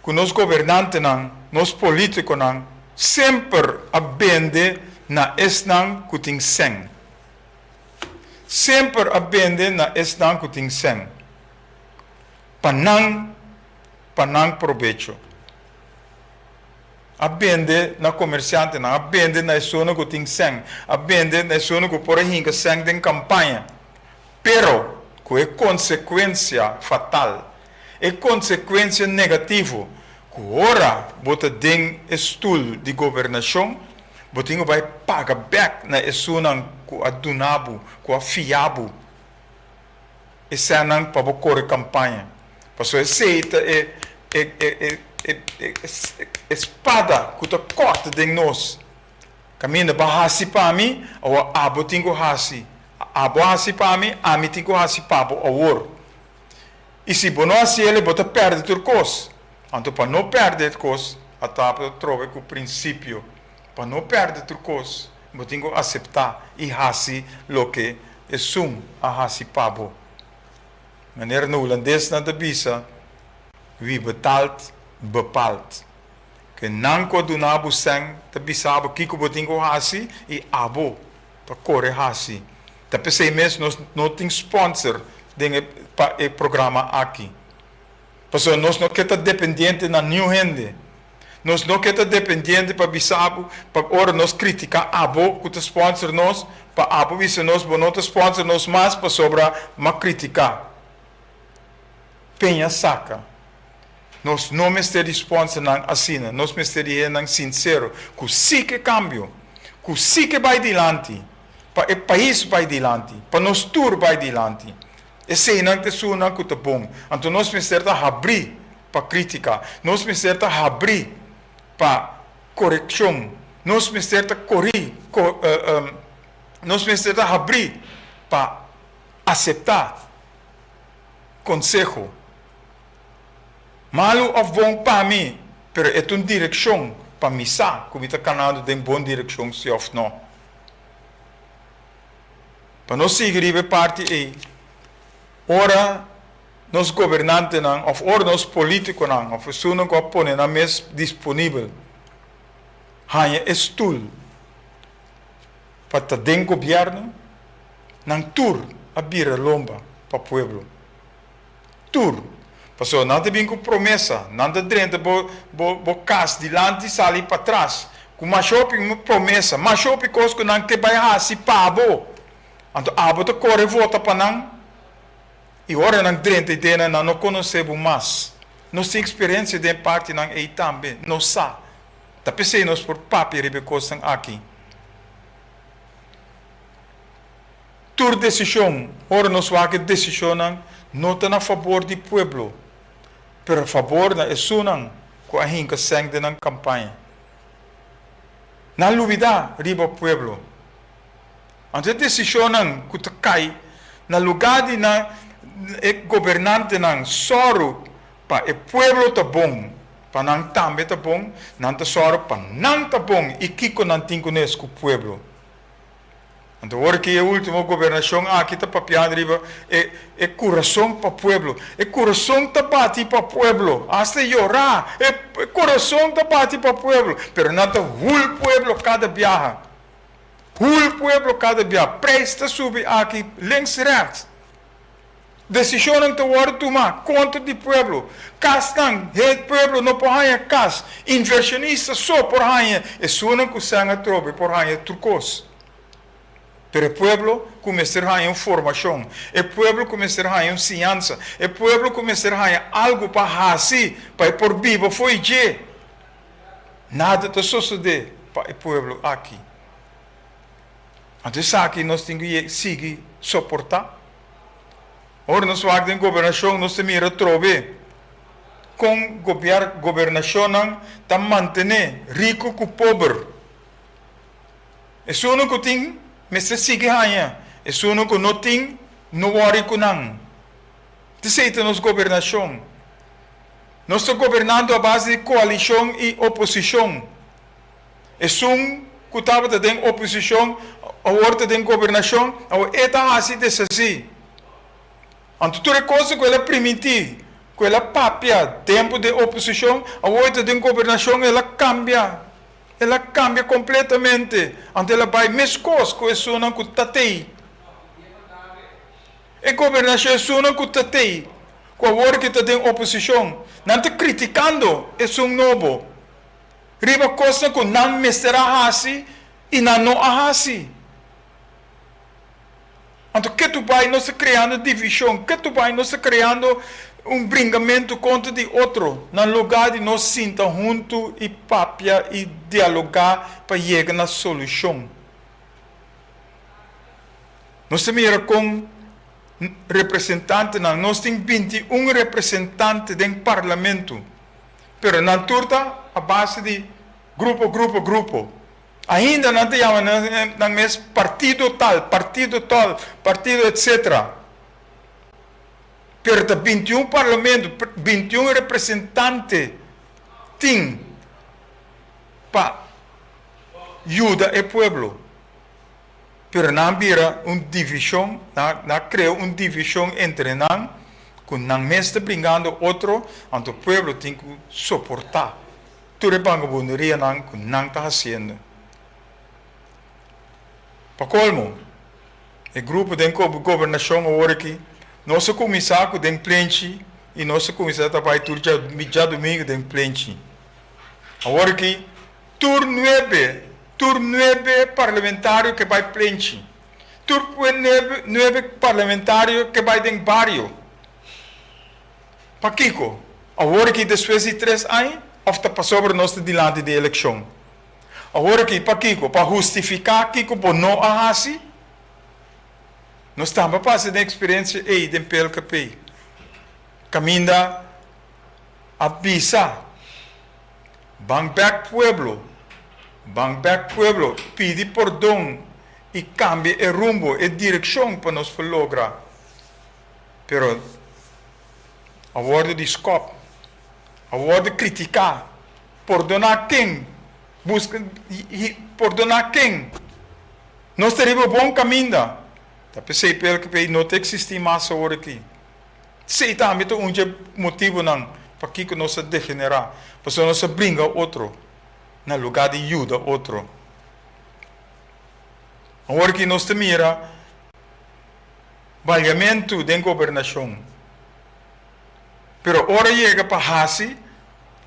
S1: ku nos gobernantenan, nos polítikonan semper a bende na esnan ku tin sèn. Semper a bende na esnan ku tin sèn pa nan pa nan probecho. A bende na komersiantenan, a bende na esunnan ku tin sèn, a bende na esunnan ku por a hinka sèn den kampaña. Pero ku e konsekuensia fatal, e konsekuensia negativo ku ora bo ta den e stul di gobernashon, bo tin ku bai paga bèk na esunnan ku a duna bo, ku a fia bo e sènnan pa bo kore kampaña. Pasobra esei ta e e spada ku ta kòrta den nos. Kaminda bo a hasi pa mi, awor abo tin ku hasi. Abo a hasi pa mi, ami tin ku hasi pa bo awor. I si bo no hasi el, bo ta pèrdè tur kos. Anto pa no pèrdè e kos, a tapa ta trobe ku prinsipio. Pa no pèrdè tur kos, bo tin ku aseptá i hasi loke esun a hasi pa bo. Manera na hulandes nan ta bisa, Wie betaalt, bepaalt. Ke nan ku a duna bo sèn ta bisa bo kiko bo tin ku hasi i abo ta kore hasi. Ta p'esei mes nos no tin sponsor den e pa e programa aki. Pasobra nos no ke ta dependiente na niun hende. Nos no ke ta dependiente pa bisa bo pa ora nos kritika abo ku ta sponsor nos pa abo bisa nos bo no ta sponsor nos mas pasobra m'a kritika. Peña saka. Nos no mester di sponsornan asina, nos mester di hendenan sinsero ku si ke kambio, ku si ke bai dilanti, pa e pais bai dilanti, pa nos tur bai dilanti. Eseinan ta esunnan ku ta bon. Anto nos mester ta habrí pa krítika, nos mester ta habrí pa korekshon, nos mester ta korí, nos mester ta habrí pa aseptá konseho. Malu òf bon pa mi, pero e ta un direkshon pa mi sa ku mi ta kanando den bon direkshon si òf no. Pa nos sigui riba e parti ei, ora nos gobernantenan òf ora nos polítikonan òf esunnan ku a pone nan mes disponibel haña e stul pa ta den gobièrnu, nan tur a bira lomba pa pueblo. Tur. Pasobra nan ta bin ku promesa, nan ta drenta bo bo bo kas dilanti sali patras ku masha hopi promesa, masha hopi kos ku nan ke bai hasi pa bo. Anto abo ta kore vota pa nan i ora nan drenta i dena nan no konosé bo mas. Nos tin eksperensia den e partinan ei tambe, nos sa. Ta p'esei nos por papia riba e kosnan aki. Tur desishon, ora nos wak e desishonnan no ta na fabor di pueblo, pero fabor na esunnan ku a hinka sèn den nan kampaña. Nan lubidá riba pueblo. Anto e desishonnan ku ta kai na lugá di nan e gobernantenan sòru pa e pueblo ta bon, pa nan tambe ta bon, nan ta sòru pa nan ta bon i kiko nan tin kunes ku pueblo. Anto ora ki e ultimo gobernashon aki ta papiando riba e e kurason pa pueblo. E kurason ta bati pa pueblo. Asta yorá, e e kurason ta bati pa pueblo. Pero nan ta hul pueblo kada biaha. Hul pueblo kada biaha. Prijs ta subi aki links rechts. Desishonnan ta wòrdu tumá kontra di pueblo. Kasnan, e pueblo no por haña kas. Invershonista so por haña, esunnan ku sèn atrobe por haña tur kos. Pero e pueblo ku mester haña un formashon, e pueblo ku mester haña un siñansa, e pueblo ku mester haña algu pa hasi pa e por biba fo'i dje, nada ta sosodé pa e pueblo aki. Anto esaki nos tin ku sigui soportá. Ora nos wak den gobernashon nos ta mira trobe kon gobernashonnan ta mantené riku ku pober. Esunnan ku tin mester sigui haña, esunnan ku no tin no wòri ku nan. T'esei ta nos gobernashon. Nos ta gobernando a base di koalishon i oposishon. Esun ku tabata den oposishon awor ta den gobernashon, awor e ta hasi deshasí. Anto tur e kosnan ku el a primintí, ku el a papia tempu den oposishon, awor e ta den gobernashon, el a kambia. El a kambia kompletamente. Anto el a bai meskos ku esunnan ku ta tei. E gobernashon esunnan ku ta tei, ku awor ke ta den oposishon, nan ta kritikando esun nobo. Riba kosnan ku nan mester a hasi i nan no a hasi. Anto ketu bai nos ta kreando divishon, ketu bai nos ta kreando un bringamentu kontra di otro, na lugá di nos sinta huntu i papia i dialogá pa yega na solushon. Nos ta mira kon representantenan, nos tin 21 representante den parlamento, pero nan tur ta a base di grupo, grupo, grupo. Ainda nan ta yama nan mes partido tal, partido tal, partido etcetera. Pero ta 21 parlamento, 21 representante tin pa yuda e pueblo. Pero nan bira un divishon, nan a krea un divishon entre nan ku nan mes ta bringando otro, anto pueblo tin ku soportá tur e bangabunderianan ku nan ta hasiendo. Pa kolmo, e grupo den gobernashon awor aki, nos a kuminsá ku den plenchi i nos a kuminsá ta bai tur djadumingu den plenchi. Awor aki Tur nuebe, tur nuebe parlamentario ke bai plenchi. Tur nuebe parlamentario ke bai den bario. Pakiko? Awor aki despues di tres aña of ta pasobra nos ta dilanti di elekshon? Awor aki pakiko? Pa hustifiká kiko bo no a hasi? Nos tambe a pasa den eksperensia ei den PLKP. Kaminda a bisa. Ban bek pueblo, ban bek pueblo, pidi pordon y cambia e rumbo, e direccion pa nos por logra. Pero a wordo di scop, a wordo critica, pordona ken? Busca, pordona ken? Nos ta riba bon caminda, ta pesey PLKP no ta existi mas awor aki. Esei tambe ta un dje motibunan pakiko nos a degenerá, pasobra nos a bringa otro na lugá di yuda otro. Awor ki nos ta mira baliamentu den gobernashon, pero ora yega pa hasi,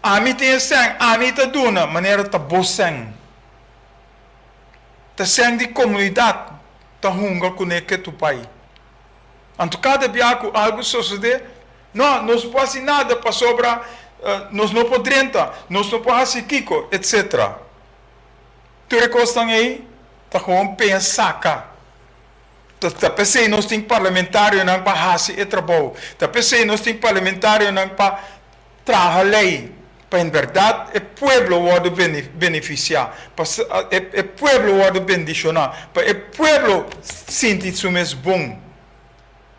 S1: ami tin e sèn, ami ta duna, manera ta bo sèn. Ta sèn di komunidat ta hunga kuné ketu bai. Anto kada bia ku algu sosodé, no, nos no por hasi nada pasobra nos no por drenta, nos no por hasi kiko, etsetera. Tur e kosnan ei ta gewoon peña saka. Ta p'esei nos tin parlamentarionan pa hasi e trabou. Ta p'esei nos tin parlamentarionan pa traha lei, pa en bèrdat e pueblo wòrdu benefisiá, pa e pueblo wòrdu bendishoná, pa e pueblo sinti su mes bon.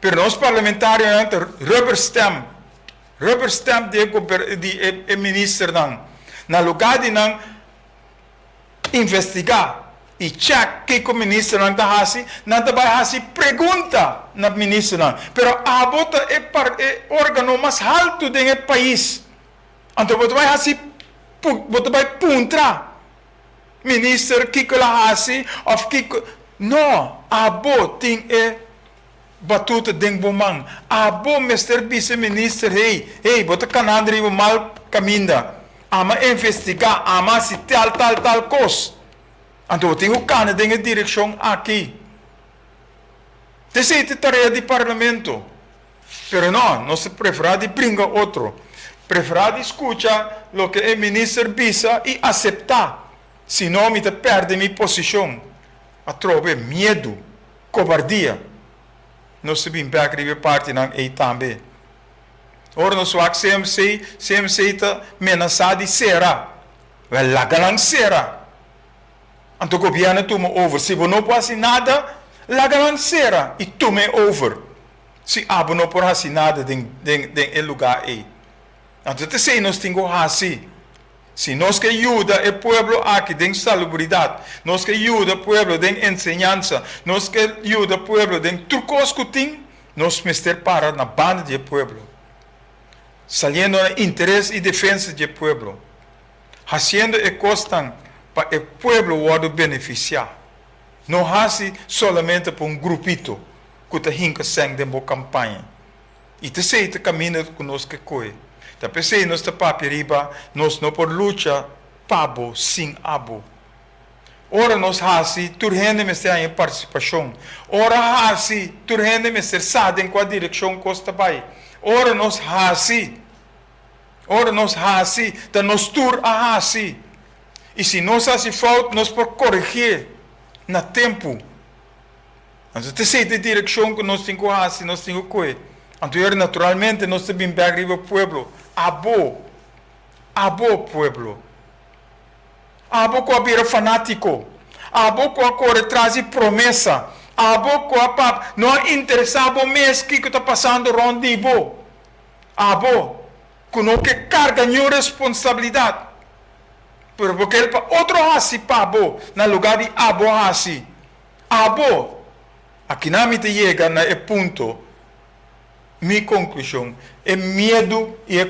S1: Pero nos parlamentarionan ta rubber stamp, rubber stamp di e di e ministernan, na lugá di nan investigá i chèk kiko ministernan ta hasi, nan ta bai hasi pregunta na ministernan. Pero abo ta e e órgano mas haltu den e pais. Anto bo ta bai hasi bo ta bai puntra minister kiko el a hasi òf kiko. No, abo tin e batuta den bo man. Abo mester bisa minister, hey, hey, bo ta kanando riba mal kaminda. Ama investigá, ama hasi tal, tal, tal kos. Anto bo tin ku kana den e direkshon aki. Ta esei ta tarea di parlamento. Pero no, nos ta preferá di bringa otro. Preferá di skucha loke e minister bisa i aseptá. Si no mi ta pèrdè mi posishon. Atrobe miedu, kobardia. Nos ta bin bèk riba e partinan ei tambe. Ora nos wak CMC, CMC ta menasá di sera. Wèl, laga nan sera. Anto gobièrnu tuma over. Si bo no por hasi nada, laga nan sera i tuma e over. Si abo no por hasi nada den den den e lugá ei. Anto ta esei nos tin ku hasi. Si nos ke yuda e pueblo aki den salubridat, nos ke yuda pueblo den enseñansa, nos ke yuda pueblo den tur kos ku tin, nos mester para na banda di e pueblo, saliendo na interes i defensa di e pueblo, hasiendo e kosnan pa e pueblo wòrdu benefisiá, no hasi solamente pa un grupito ku ta hinka sèn den bo kampaña. I ta esei ta kaminda ku nos ke kohe. Ta p'esei nos ta papia riba nos no por lucha. pa bo sin abo. Ora nos hasi, tur hende mester haña partisipashon. Ora hasi, tur hende mester sa den kua direkshon kos ta bai. Ora nos hasi, ora nos hasi, ta nos tur a hasi. I si nos hasi fout, nos por koregié na tempu. Anto ta esei ta e direkshon ku nos tin ku hasi, nos tin ku kohe. Anto yora naturalmente nos ta bin bèk riba pueblo. Abo, abo pueblo. Abo ku a bira fanátiko. Abo ku a kore tras di promesa. Abo ku a pap, no a interesá bo mes kiko ta pasando rònt di bo. Abo ku no ke karga niun responsabilidat, pero bo ker pa otro hasi pa bo na lugá di abo hasi. Abo! Akinan mi ta yega na e punto, mi konklushon, e miedu i e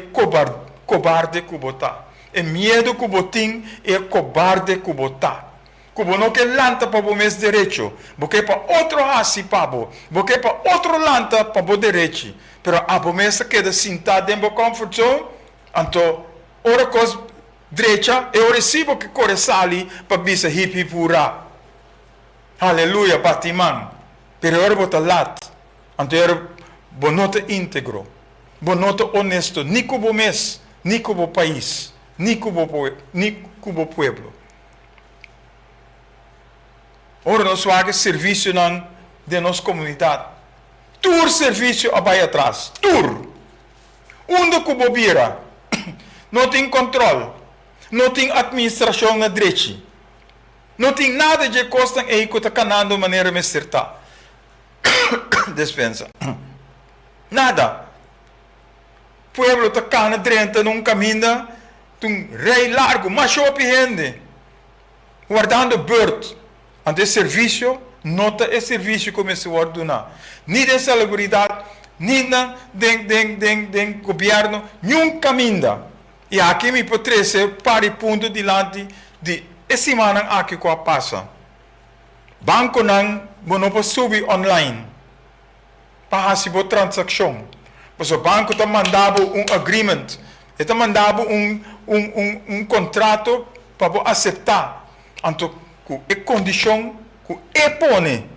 S1: kobarde ku bo ta. E miedu ku bo tin i e kobarde ku bo ta. Ku bo no ke lanta pa bo mes derecho, bo ke pa otro hasi pa bo, bo ke pa otro lanta pa bo derechi, pero abo mes ta keda sintá den bo comfort zone, anto ora kos drecha e ora sí bo ke kore sali pa bisa hip hip hurá. Haleluya, bati man. Pero e ora bo ta lat, anto e ora bo no ta íntegro, bo no ta onesto ni ku bo mes, ni ku bo pais, ni ku bo ni ku bo pueblo. Ora nos wak e servisionan den nos komunidat, tur servisio a bai atras, tur! Unda ku bo bira, no tin kòntròl, no tin atministrashon na drechi. No tin nada dje kosnan ei ku ta kanando manera mester ta. Despensa. Nada. Pueblo ta kana drenta na un kaminda ta un rei largu, masha hopi hende wardando bùrt. Anto e servisio no ta e servisio ku mester wòrdu duná, ni den salubridat, ni na den den den den gobièrnu, niun kaminda. I aki mi por trese par di punto dilanti di e simannan aki ku a pasa. Bankonan bo no por subi online pa hasi bo transakshon, pasobra banko ta manda bo un agreement, e ta manda bo un un un un kontrato pa bo aseptá, anto ku e kondishon ku e pone.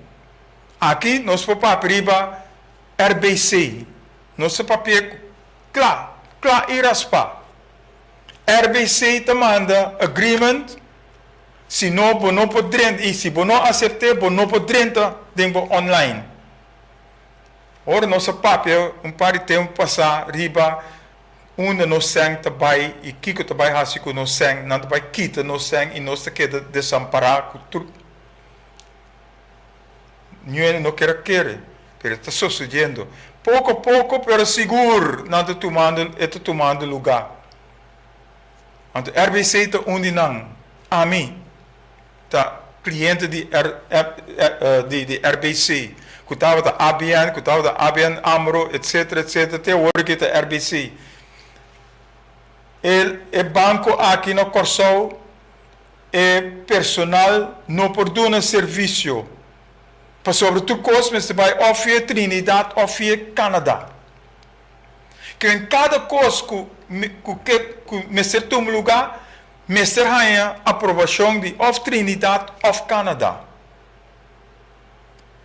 S1: Aki nos por papia riba RBC, nos ta papia ku. Kla, kla i raspá. RBC ta manda agreement, si no bo no por drenta i si bo no asept'é bo no por drenta den bo online. Ora nos a papia un par di tempu pasá riba unda nos sèn ta bai i kiko ta bai hasi ku nos sèn, nan ta bai kita nos sèn i nos ta keda desampará ku tur. Ñuene no kier a kere, pero e ta sosodiendo. Poko poko pero sigur nan ta tumando, e ta tumando lugá. Anto RBC ta un di nan. Ami ta kliente di di di RBC, ku tabata ABN, ku tabata ABN Amro, etcetera, etcetera, te awor aki ta RBC. E e banko aki na Kòrsou E personal no por duna servisio pasobra tur kos mester bai òf via Trinidad òf via Canada. Ken kada kos ku ku ke ku mester tuma lugá mester haña aprobashon di òf Trinidad òf Canada.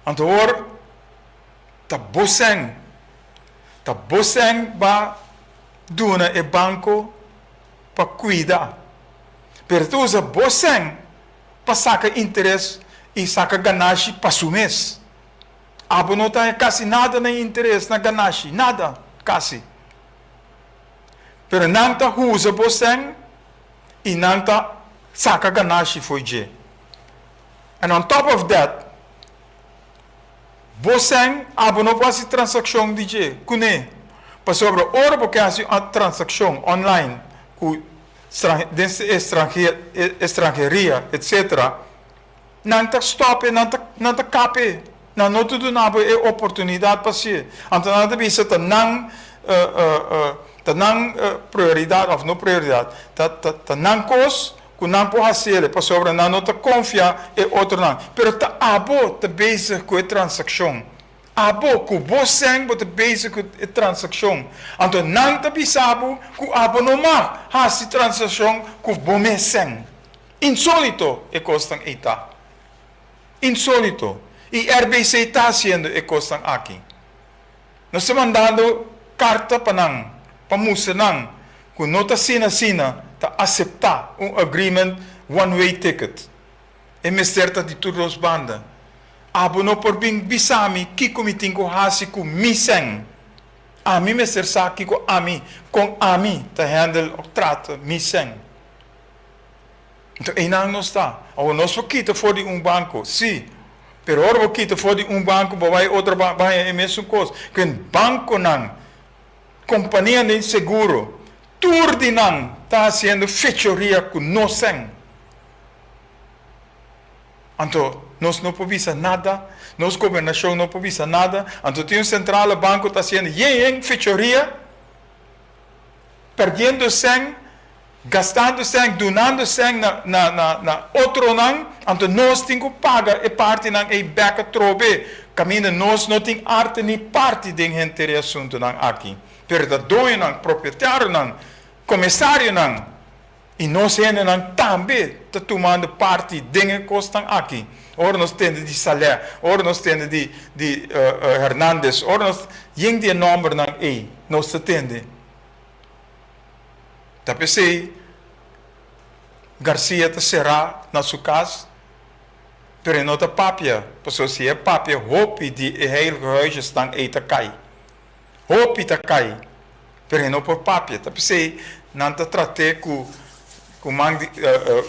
S1: Anto awor ta bo sèn, ta bo sèn ba duna e banko pa kuida. Pero ta usa bo sèn pa saka interes i saka ganashi pa su mes. Abo no ta haña kasi nada na interes, na ganashi, nada kasi. Pero nan ta usa bo sèn i nan ta saka ganashi fo'i dje. And on top of that, bo sèn abo no por hasi transakshon di dje kuné. Pasobra ora bo ke hasi un transakshon online ku den estranheria etc. Nan ta stop e, nan ta nan ta kap e, nan no ta duna bo e oportunidat pa hasié. Anto nan ta bisa ta nan ta nan prioridat òf no prioridat, ta ta ta nan kos ku nan por hasiel pasobra nan no ta konfia e otronan. Pero ta abo ta bezig ku e transakshon. Abo ku bo sèn bo ta bezig ku e transakshon. Anto nan ta bisa bo ku abo no mag hasi transakshon ku bo mes sèn. Insólito e kosnan ei ta. Insólito. I RBC ta hasiendo e kosnan aki. Nos ta mandando karta pa nan pa mustra nan ku no ta asina asina ta aseptá un agreement one way ticket. E mester ta di tur dos banda. Abo no por bin bisa mi kiko mi tin ku hasi ku mi sèn. Ami mester sa kiko ami, kon ami ta handle òf trata mi sèn. Enton einan nos ta. Awor nos por kita for di un banko, sí. Pero ora bo kita for di un banko bo bai otro banko bo haña e mesun kos. Ken bankonan, kompanianan di seguro, tur di nan ta hasiendo fechoria ku nos sèn. Anto nos no por bisa nada, nos gobernashon no por bisa nada, anto tin un sentrale banko ta hasiendo yen yen fechoria, perdiendo sèn, gastando sèn, dunando sèn na na na na otronan, anto nos tin ku paga e partinan ei bèk atrobe, kaminda nos no tin arte ni parti den henter e asuntunan aki. Pero ta doñonan, propietarionan, komisarionan I nos hendenan tambe ta tumando parti den e kosnan aki. Ora nos tende di Saleh, ora nos tende di di Hernandez, ora nos yen di e nòmbernan ei nos ta tende. Ta p'esei Garcia ta será na su kas, pero e no ta papia, pasobra si e papia hopi di e heilige huisjesnan ei ta kai. Hopi ta kai, pero e no por papia. Ta p'esei nan ta trat'é ku ku man di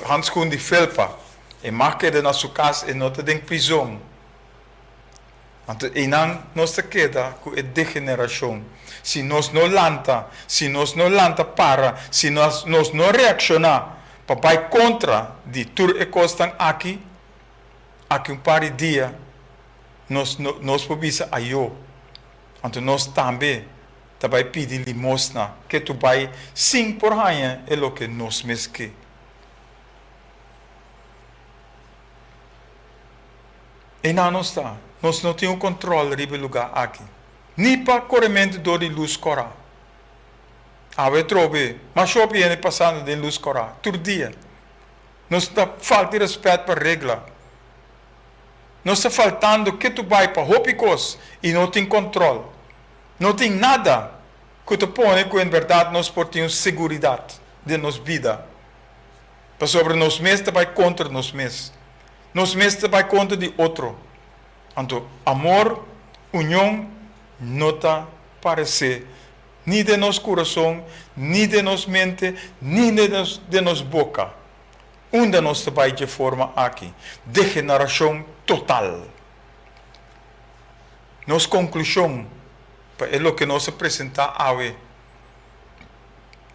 S1: hanskun di felpa. E mag keda na su kas, e no ta den prizon. Anto einan nos ta keda ku e degenerashon. Si nos no lanta, si nos no lanta para, si nos nos no reakshoná pa bai kontra di tur e kosnan aki, aki un par di dia nos no nos por bisa ayó. Anto nos tambe ta bai pidi limosna ke tu bai sin por haña e loke nos mes ke. Einan nos ta, nos no tin un kontrol riba e lugá aki, ni pa korementu dor di lus kòrá. Awe trobe, mas hopi hende pasando den lus kòrá, tur dia. Nos ta falta di rèspèt pa regla. Nos ta faltando ketu bai pa hopi kos i no tin kòntròl. No tin nada ku ta pone ku en bèrdat nos por tin un seguridat den nos bida. Pasobra nos mes ta bai kontra nos mes. Nos mes ta bai kontra di otro. Anto amor, union no ta paresé ni den nos kurason, ni den nos mente, ni den nos boka. Unda nos ta bai dje forma aki? Degeneracion total! Nos conclusion pa e loke nos a presenta awe,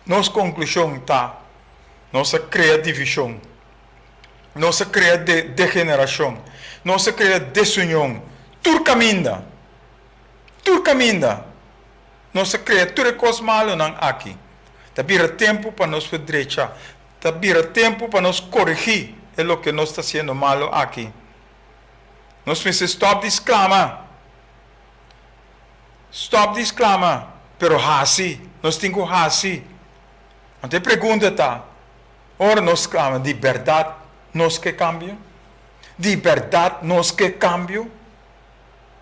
S1: nos conclusion ta, nos a crea division, nos a crea degeneracion, nos a crea desunion tur caminda, tur caminda! Nos a crea tur e cos malonan aki. Ta bira tempo pa nos por drecha Ta bira tempu pa nos koregí e loke nos ta hasiendo malu aki. Nos mester stòp di sklama. Stòp di sklama, pero hasi. Nos tin ku hasi. Anto e pregunta ta, ora nos sklama, di bèrdat nos ke kambio? Di bèrdat nos ke kambio?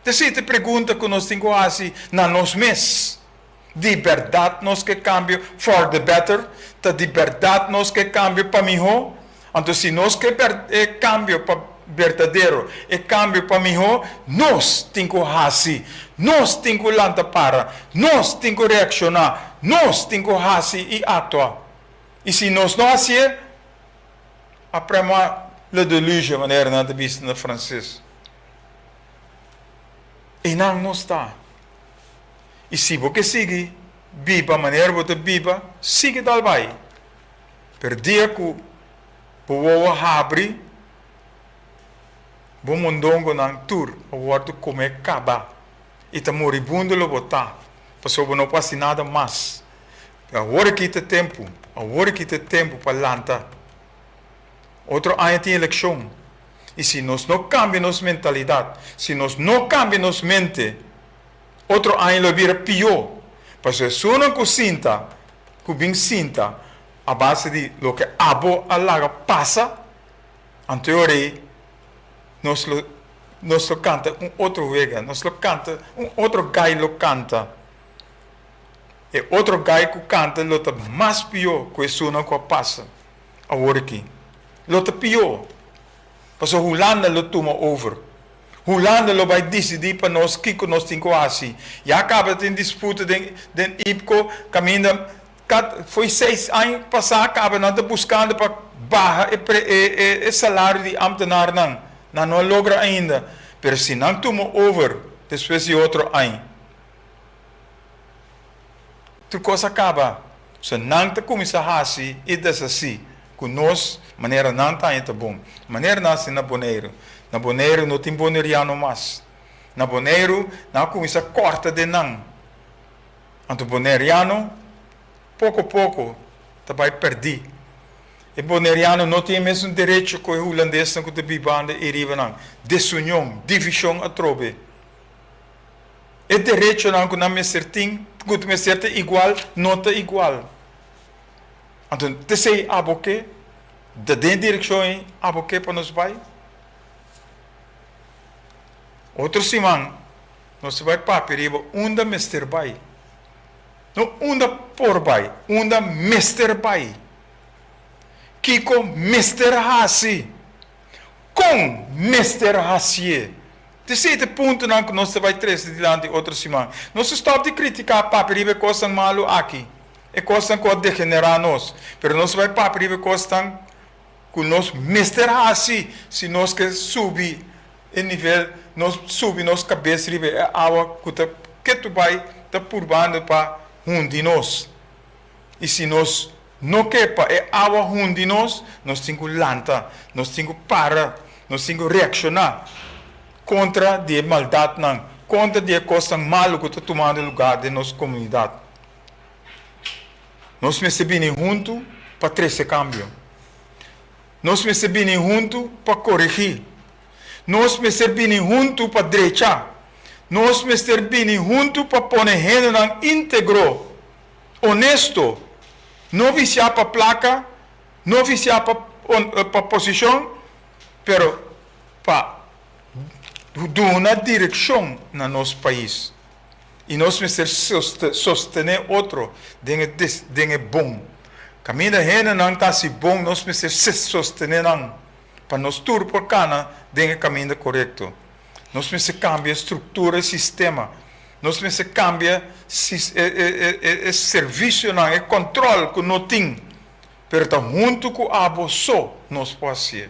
S1: Esei ta e pregunta ku nos tin ku hasi na nos mes. Di bèrdat nos ke kambio for the better? Ta di bèrdat nos ke kambio pa mihó? Anto si nos ke e kambio pa berdadero, e kambio pa mihó, nos tin ku hasi, nos tin ku lanta para, nos tin ku reakshoná, nos tin ku hasi i aktua. I si nos no hasié, après moi le deluge, manera nan ta bisa na franses. Einan nos ta. I si bo ke sigui biba manera bo ta biba, sigui dal bai. Pero dia ku bo wowo habri, bo mondongonan tur a wòrdu komé kaba, i ta moribundo lo bo ta, pasobra bo no por hasi nada mas. Pero awor aki ta e tempu, awor aki ta e tempu pa lanta. Otro aña tin elekshon. I si nos no kambia nos mentalidat, si nos no kambia nos mente, otro aña lo bira pió. Pasobra esunnan ku sinta, ku bin sinta a base di loke abo a laga pasa, anto e ora ei nos lo nos lo kanta un otro wega, nos lo kanta un otro gai lo kanta. E otro gai ku kanta lo ta mas pió ku esunnan ku a pasa awor aki. Lo ta pió, pasobra Hulanda lo tuma over. Hulanda lo bai disidí pa nos kiko nos tin ku hasi. Ya kaba tin disputa den den IPCO kaminda kat foi seis aña pasá kaba nan ta buskando pa baha e pre e e e salario di ámtenarnan. Nan no a logra ainda. Pero si nan tuma over despues di otro aña. Tur kos a kaba. So nan ta kuminsá hasi i deshasí ku nos manera nan ta haña ta bon. Manera nan hasi na Boneiru. Na Boneiru no tin boneriano mas. Na Boneiru nan a kuminsá kòrta den nan. Anto boneriano poko poko ta bai pèrdí. E boneriano no tin e mesun derecho ku e hulandesnan ku ta bibando ei riba nan. Desunion, divishon atrobe. E derechonan ku nan mester tin, ku mester ta igual, no ta igual. Anto, t'esei abo ke? Ta den direkshon ei abo ke pa nos bai? Otro siman nos ta bai papia riba unda mester bai. No unda por bai, unda mester bai. Kiko mester hasi? Kon mester hasié? T'esei ta e puntonan ku nos ta bai trese dilanti otro siman. Nos ta stòp di kritiká papia riba e kosnan malu aki, e kosnan ku a degenerá nos, pero nos ta bai papia riba e kosnan ku nos mester hasi si nos ke subi e nivel, nos subi nos kabes riba e awa ku ta ketu bai ta purbando pa hundi nos. I si nos no ke pa e awa hundi nos, nos tin ku lanta, nos tin ku para, nos tin ku reakshoná kontra di e maldatnan, kontra di e kosnan malu ku ta tumando lugá den nos komunidat. Nos mester bini huntu pa trese kambio. Nos mester bini huntu pa koregí. Nos mester bini huntu pa drecha. Nos mester bini huntu pa pone hendenan íntegro. Honesto, no viciá pa placa, no viciá pa pa posicion, pero pa duna direccion na nos pais. Y nos mester sostene otro den e den e bon. Caminda hendenan ta haci bon nos mester sostene nan pa nos tur por cana den e caminda corecto. Nos mester cambia e structura e sistema. Nos mester cambia e servicionan, e control cu no tin. Pero ta hunto cu abo so nos por hacié.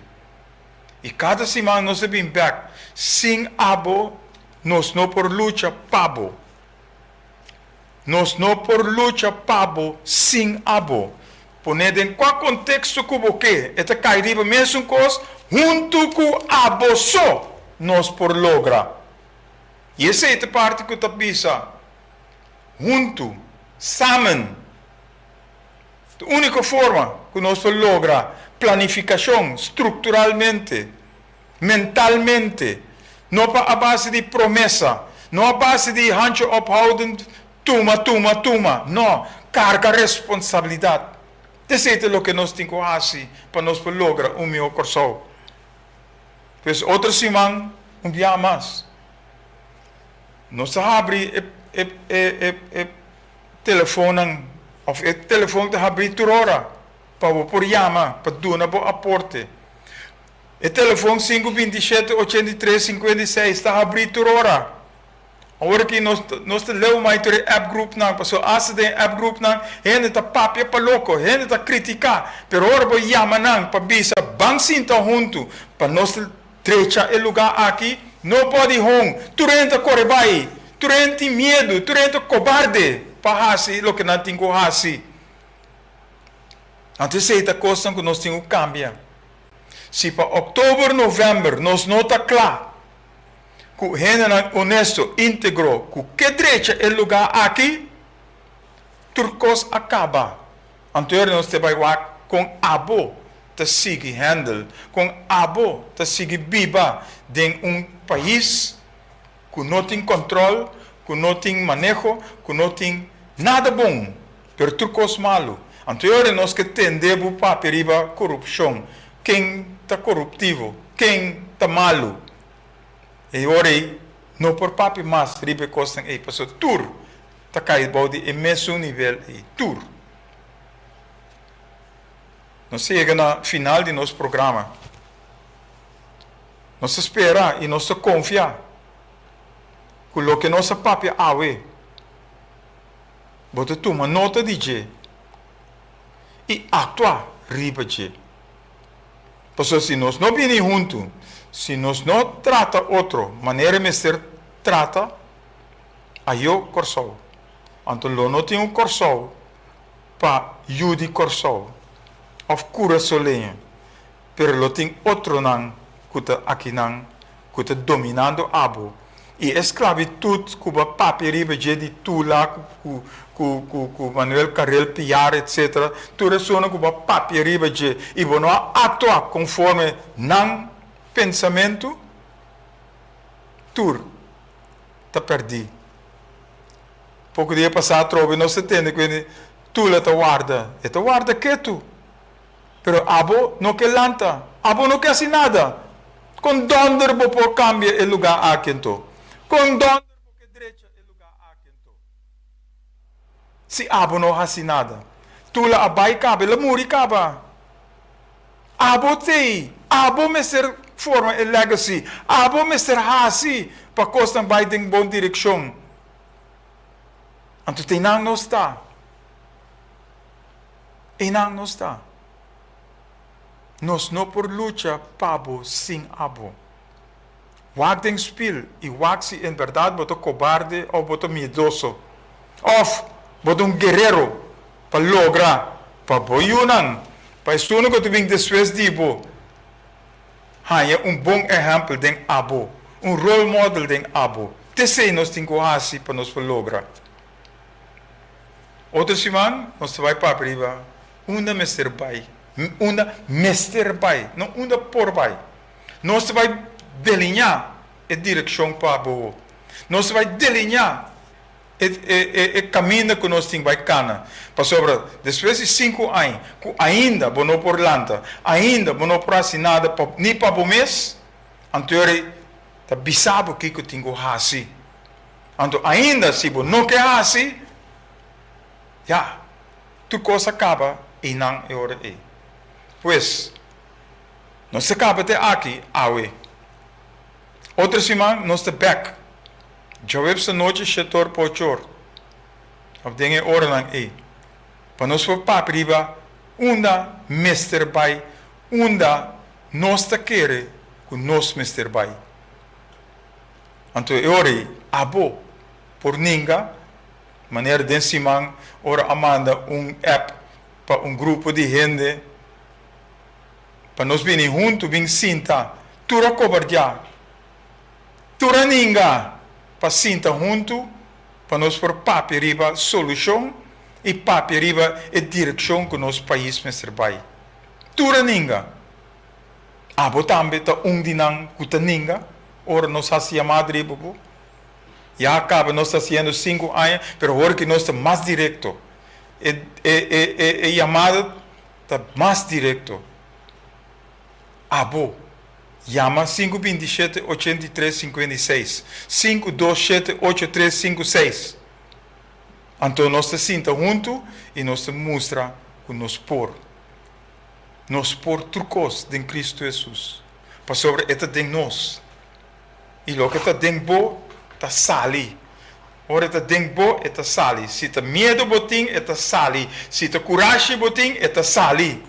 S1: Y cada siman nos ta bin bek. Sin abo nos no por lucha pa bo. Nos no por lucha pa bo sin abo. Pone den kua konteksto ku bo ke, e ta kai riba mesun kos, huntu ku abo so nos por logra. I esei ta parti ku ta bisa, huntu, samen. Ta úniko forma ku nos por logra planifikashon strukturalmente, mentalmente, no pa a base di promesa, no a base di handje ophoudend, tuma, tuma, tuma, no, karga responsabilidat. Esei ta loke nos tin ku hasi pa nos por logra un mihó Kòrsou. Pues otro siman un biaha mas nos ta habri e e e e telefonnan òf e telefon ta habri tur ora pa bo por yama pa duna bo aporte. E telefon sinku 27 83 56 ta habrí tur ora. Awor aki nos nos ta leu mai tur e app groupnan pasobra asta den e app groupnan hende ta papia pa loko, hende ta kritiká, pero ora bo yama nan pa bisa ban sinta huntu pa nos drecha e lugá aki, no por di hon, tur hende ta kore bai, tur hende tin miedu, tur hende ta kobarde pa hasi loke nan tin ku hasi. Anto esei ta kosnan ku nos tin ku kambia. Si pa òktober, novèmber nos no ta kla ku hendenan onesto, íntegro ku ke drecha e lugá aki, tur kos a kaba. Anto nos ta bai wak kon abo ta. ta sigui handle, kon abo ta sigui biba den un pais ku no tin kòntròl, ku no tin maneho, ku no tin nada bon, pero tur kos malu. Anto e ora nos ke tende bo papia riba korupshon, ken ta koruptivo, ken ta malu. E ora ei no por papia mas riba e kosnan ei, pasobra tur ta kai bou di e mesun nivel ei, tur. Nos a yega na final di nos programa. Nos ta spera i nos ta konfia ku loke nos a papia awe, bo ta tuma nota di dje i aktua riba dje. Pasobra si nos no bini huntu, si nos no trata otro manera mester trata, ayo Kòrsou. Anto lo no tin un Kòrsou pa yu di Kòrsou òf kurasoleño, pero lo tin otronan ku ta akinan ku ta dominando abo. I e sklabitut ku bo a papia riba dje di Tula ku ku ku ku Manuel Carrel Piar etsetera, tur esunnan ku bo a papia riba dje i bo no a aktua konforme nan pensamentu, tur ta pèrdí. Poko dia pasá atrobe nos ta tende ku hende Tula ta warda. E ta warda ketu. Pero abo no ke lanta. Abo no ke hasi nada. Kon dònder bo por kambia e lugá aki anto? Kon dònder bo ke drecha e lugá aki anto? Si abo no hasi nada. Tula a bai kaba, el a muri kaba. Abo t'ei. Abo mester forma e legacy. Abo mester hasi pa kosnan bai den bon direkshon. Anto t'einan nos ta. Einan nos ta. Nos no por lucha pa bo sin abo. Wak den spil i wak si en bèrdat bo ta kobarde òf bo ta miedoso. Òf bo ta un guerero pa logra pa bo yunan, pa esunnan ku ta bin despues di bo, haña un bon ehèmpel den abo, un role model den abo. T'esei nos tin ku hasi pa nos por logra. Otro siman nos ta bai papia riba unda mester bai, unda mester bai, no unda por bai. Nos ta bai deliñá e direkshon pa bo. Nos ta bai deliñá e e e kaminda ku nos tin bai kana. Pasobra despues di sinku aña ku ainda bo no por lanta, ainda bo no por hasi nada pa ni pa bo mes, anto yori ta bisa bo kiko tin ku hasi. Anto ainda si bo no ke hasi, ya, tur kos a kaba einan e ora ei. Pues, nos ta kaba te aki awe. Otro siman nos ta bek, djaweps anochi shetor pa ochor, òf den e oranan ei, pa nos por papia riba unda mester bai, unda nos ta kere ku nos mester bai. Anto e ora ei abo por ninga, manera den siman ora a manda un app pa un grupo di hende pa nos bini huntu bin sinta, tur a kobardiá, tur a ninga pa sinta huntu pa nos por papia riba solushon i papia riba e direkshon ku nos pais mester bai. Tur a ninga. Abo tambe ta un di nan ku ta ninga ora nos hasi yamada riba bo? Ya kaba nos ta hasiendo sinku aña, pero awor ki nos ta mas direkto. E e e e e yamada ta mas direkto. Abo yama sinku 27 83 56, 527 8356. Anto nos ta sinta huntu i nos ta mustra ku nos por. Nos por tur kos den Kristu Hesus, pasobra e ta den nos. I loke ta den bo ta sali. Ora e ta den bo, e ta sali. Si ta miedu bo tin, e ta sali. Si ta kurashi bo tin, e ta sali.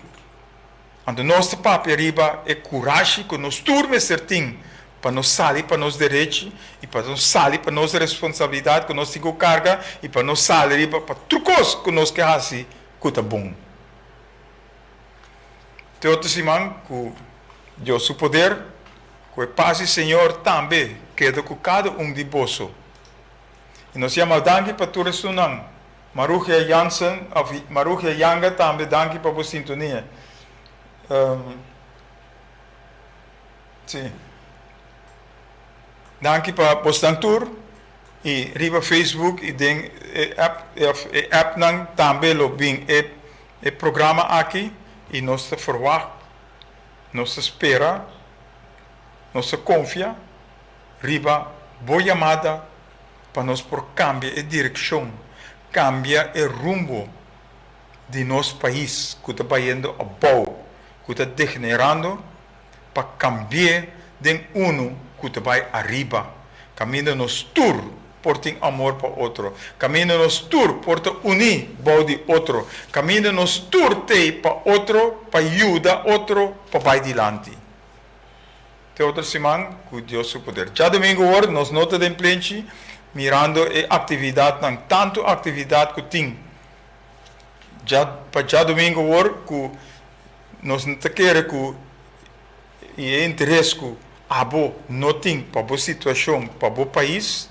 S1: Anto nos ta papia riba e kurashi ku nos tur mester tin pa nos sali pa nos derechi i pa nos sali pa nos responsabilidat ku nos tin ku karga i pa nos sali riba pa tur kos ku nos ke hasi ku ta bon. Te otro siman ku Dios su poder, ku e pas di Señor tambe keda ku kada un di boso. I nos yama danki pa tur esunnan. Marugia Jansen of Marugia Yanga tambe danki pa bo sintonia. Sí. Danki pa bosnan tur y riba Facebook y den e app of e appnan tambe lo bin e e programa aki y nos ta verwacht, nos ta spera, nos ta confia riba bo yamada pa nos por cambia e direccion, cambia e rumbo di nos pais cu ta bayendo abou, cu ta degenerando, pa cambi'é den unu cu ta bay ariba, caminda nos tur por tin amor pa otro, caminda nos tur por ta uní bou di otro, caminda nos tur t'ei pa otro, pa yuda otro pa bay dilanti. Te otro siman, cu Dios su poder. Djadomingo awor nos no ta den plenchi mirando e actividadnan, tanto actividad cu tin dja pa djadomingo awor cu nos no ta kere cu y e interes cu abo no tin pa bo situacion, pa bo pais,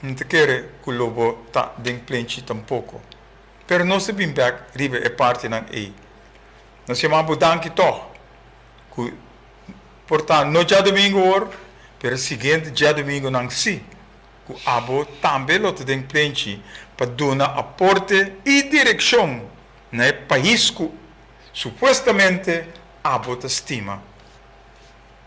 S1: no ta kere cu lo bo ta den plenchi tampoco. Pero nos ta bin bek riba e partinan ey. Nos yama bo danki tog cu por ta no djadomingo awor, pero siguiente djadomingonan si. Ku abo tambe lo ta den plenchi pa duna aporte i direkshon na e pais ku supuestamente abo ta stima.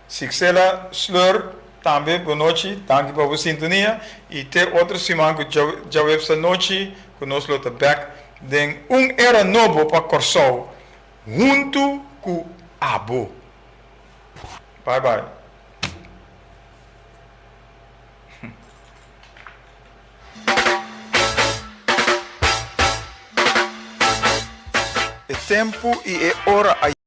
S1: Sixela Sleur tambe bonochi, danki pa bo sintonia i te otro siman ku djaweps anochi ku nos lo ta bek den un era nobo pa Kòrsou huntu ku abo. Bye bye. E tempu i e ora a.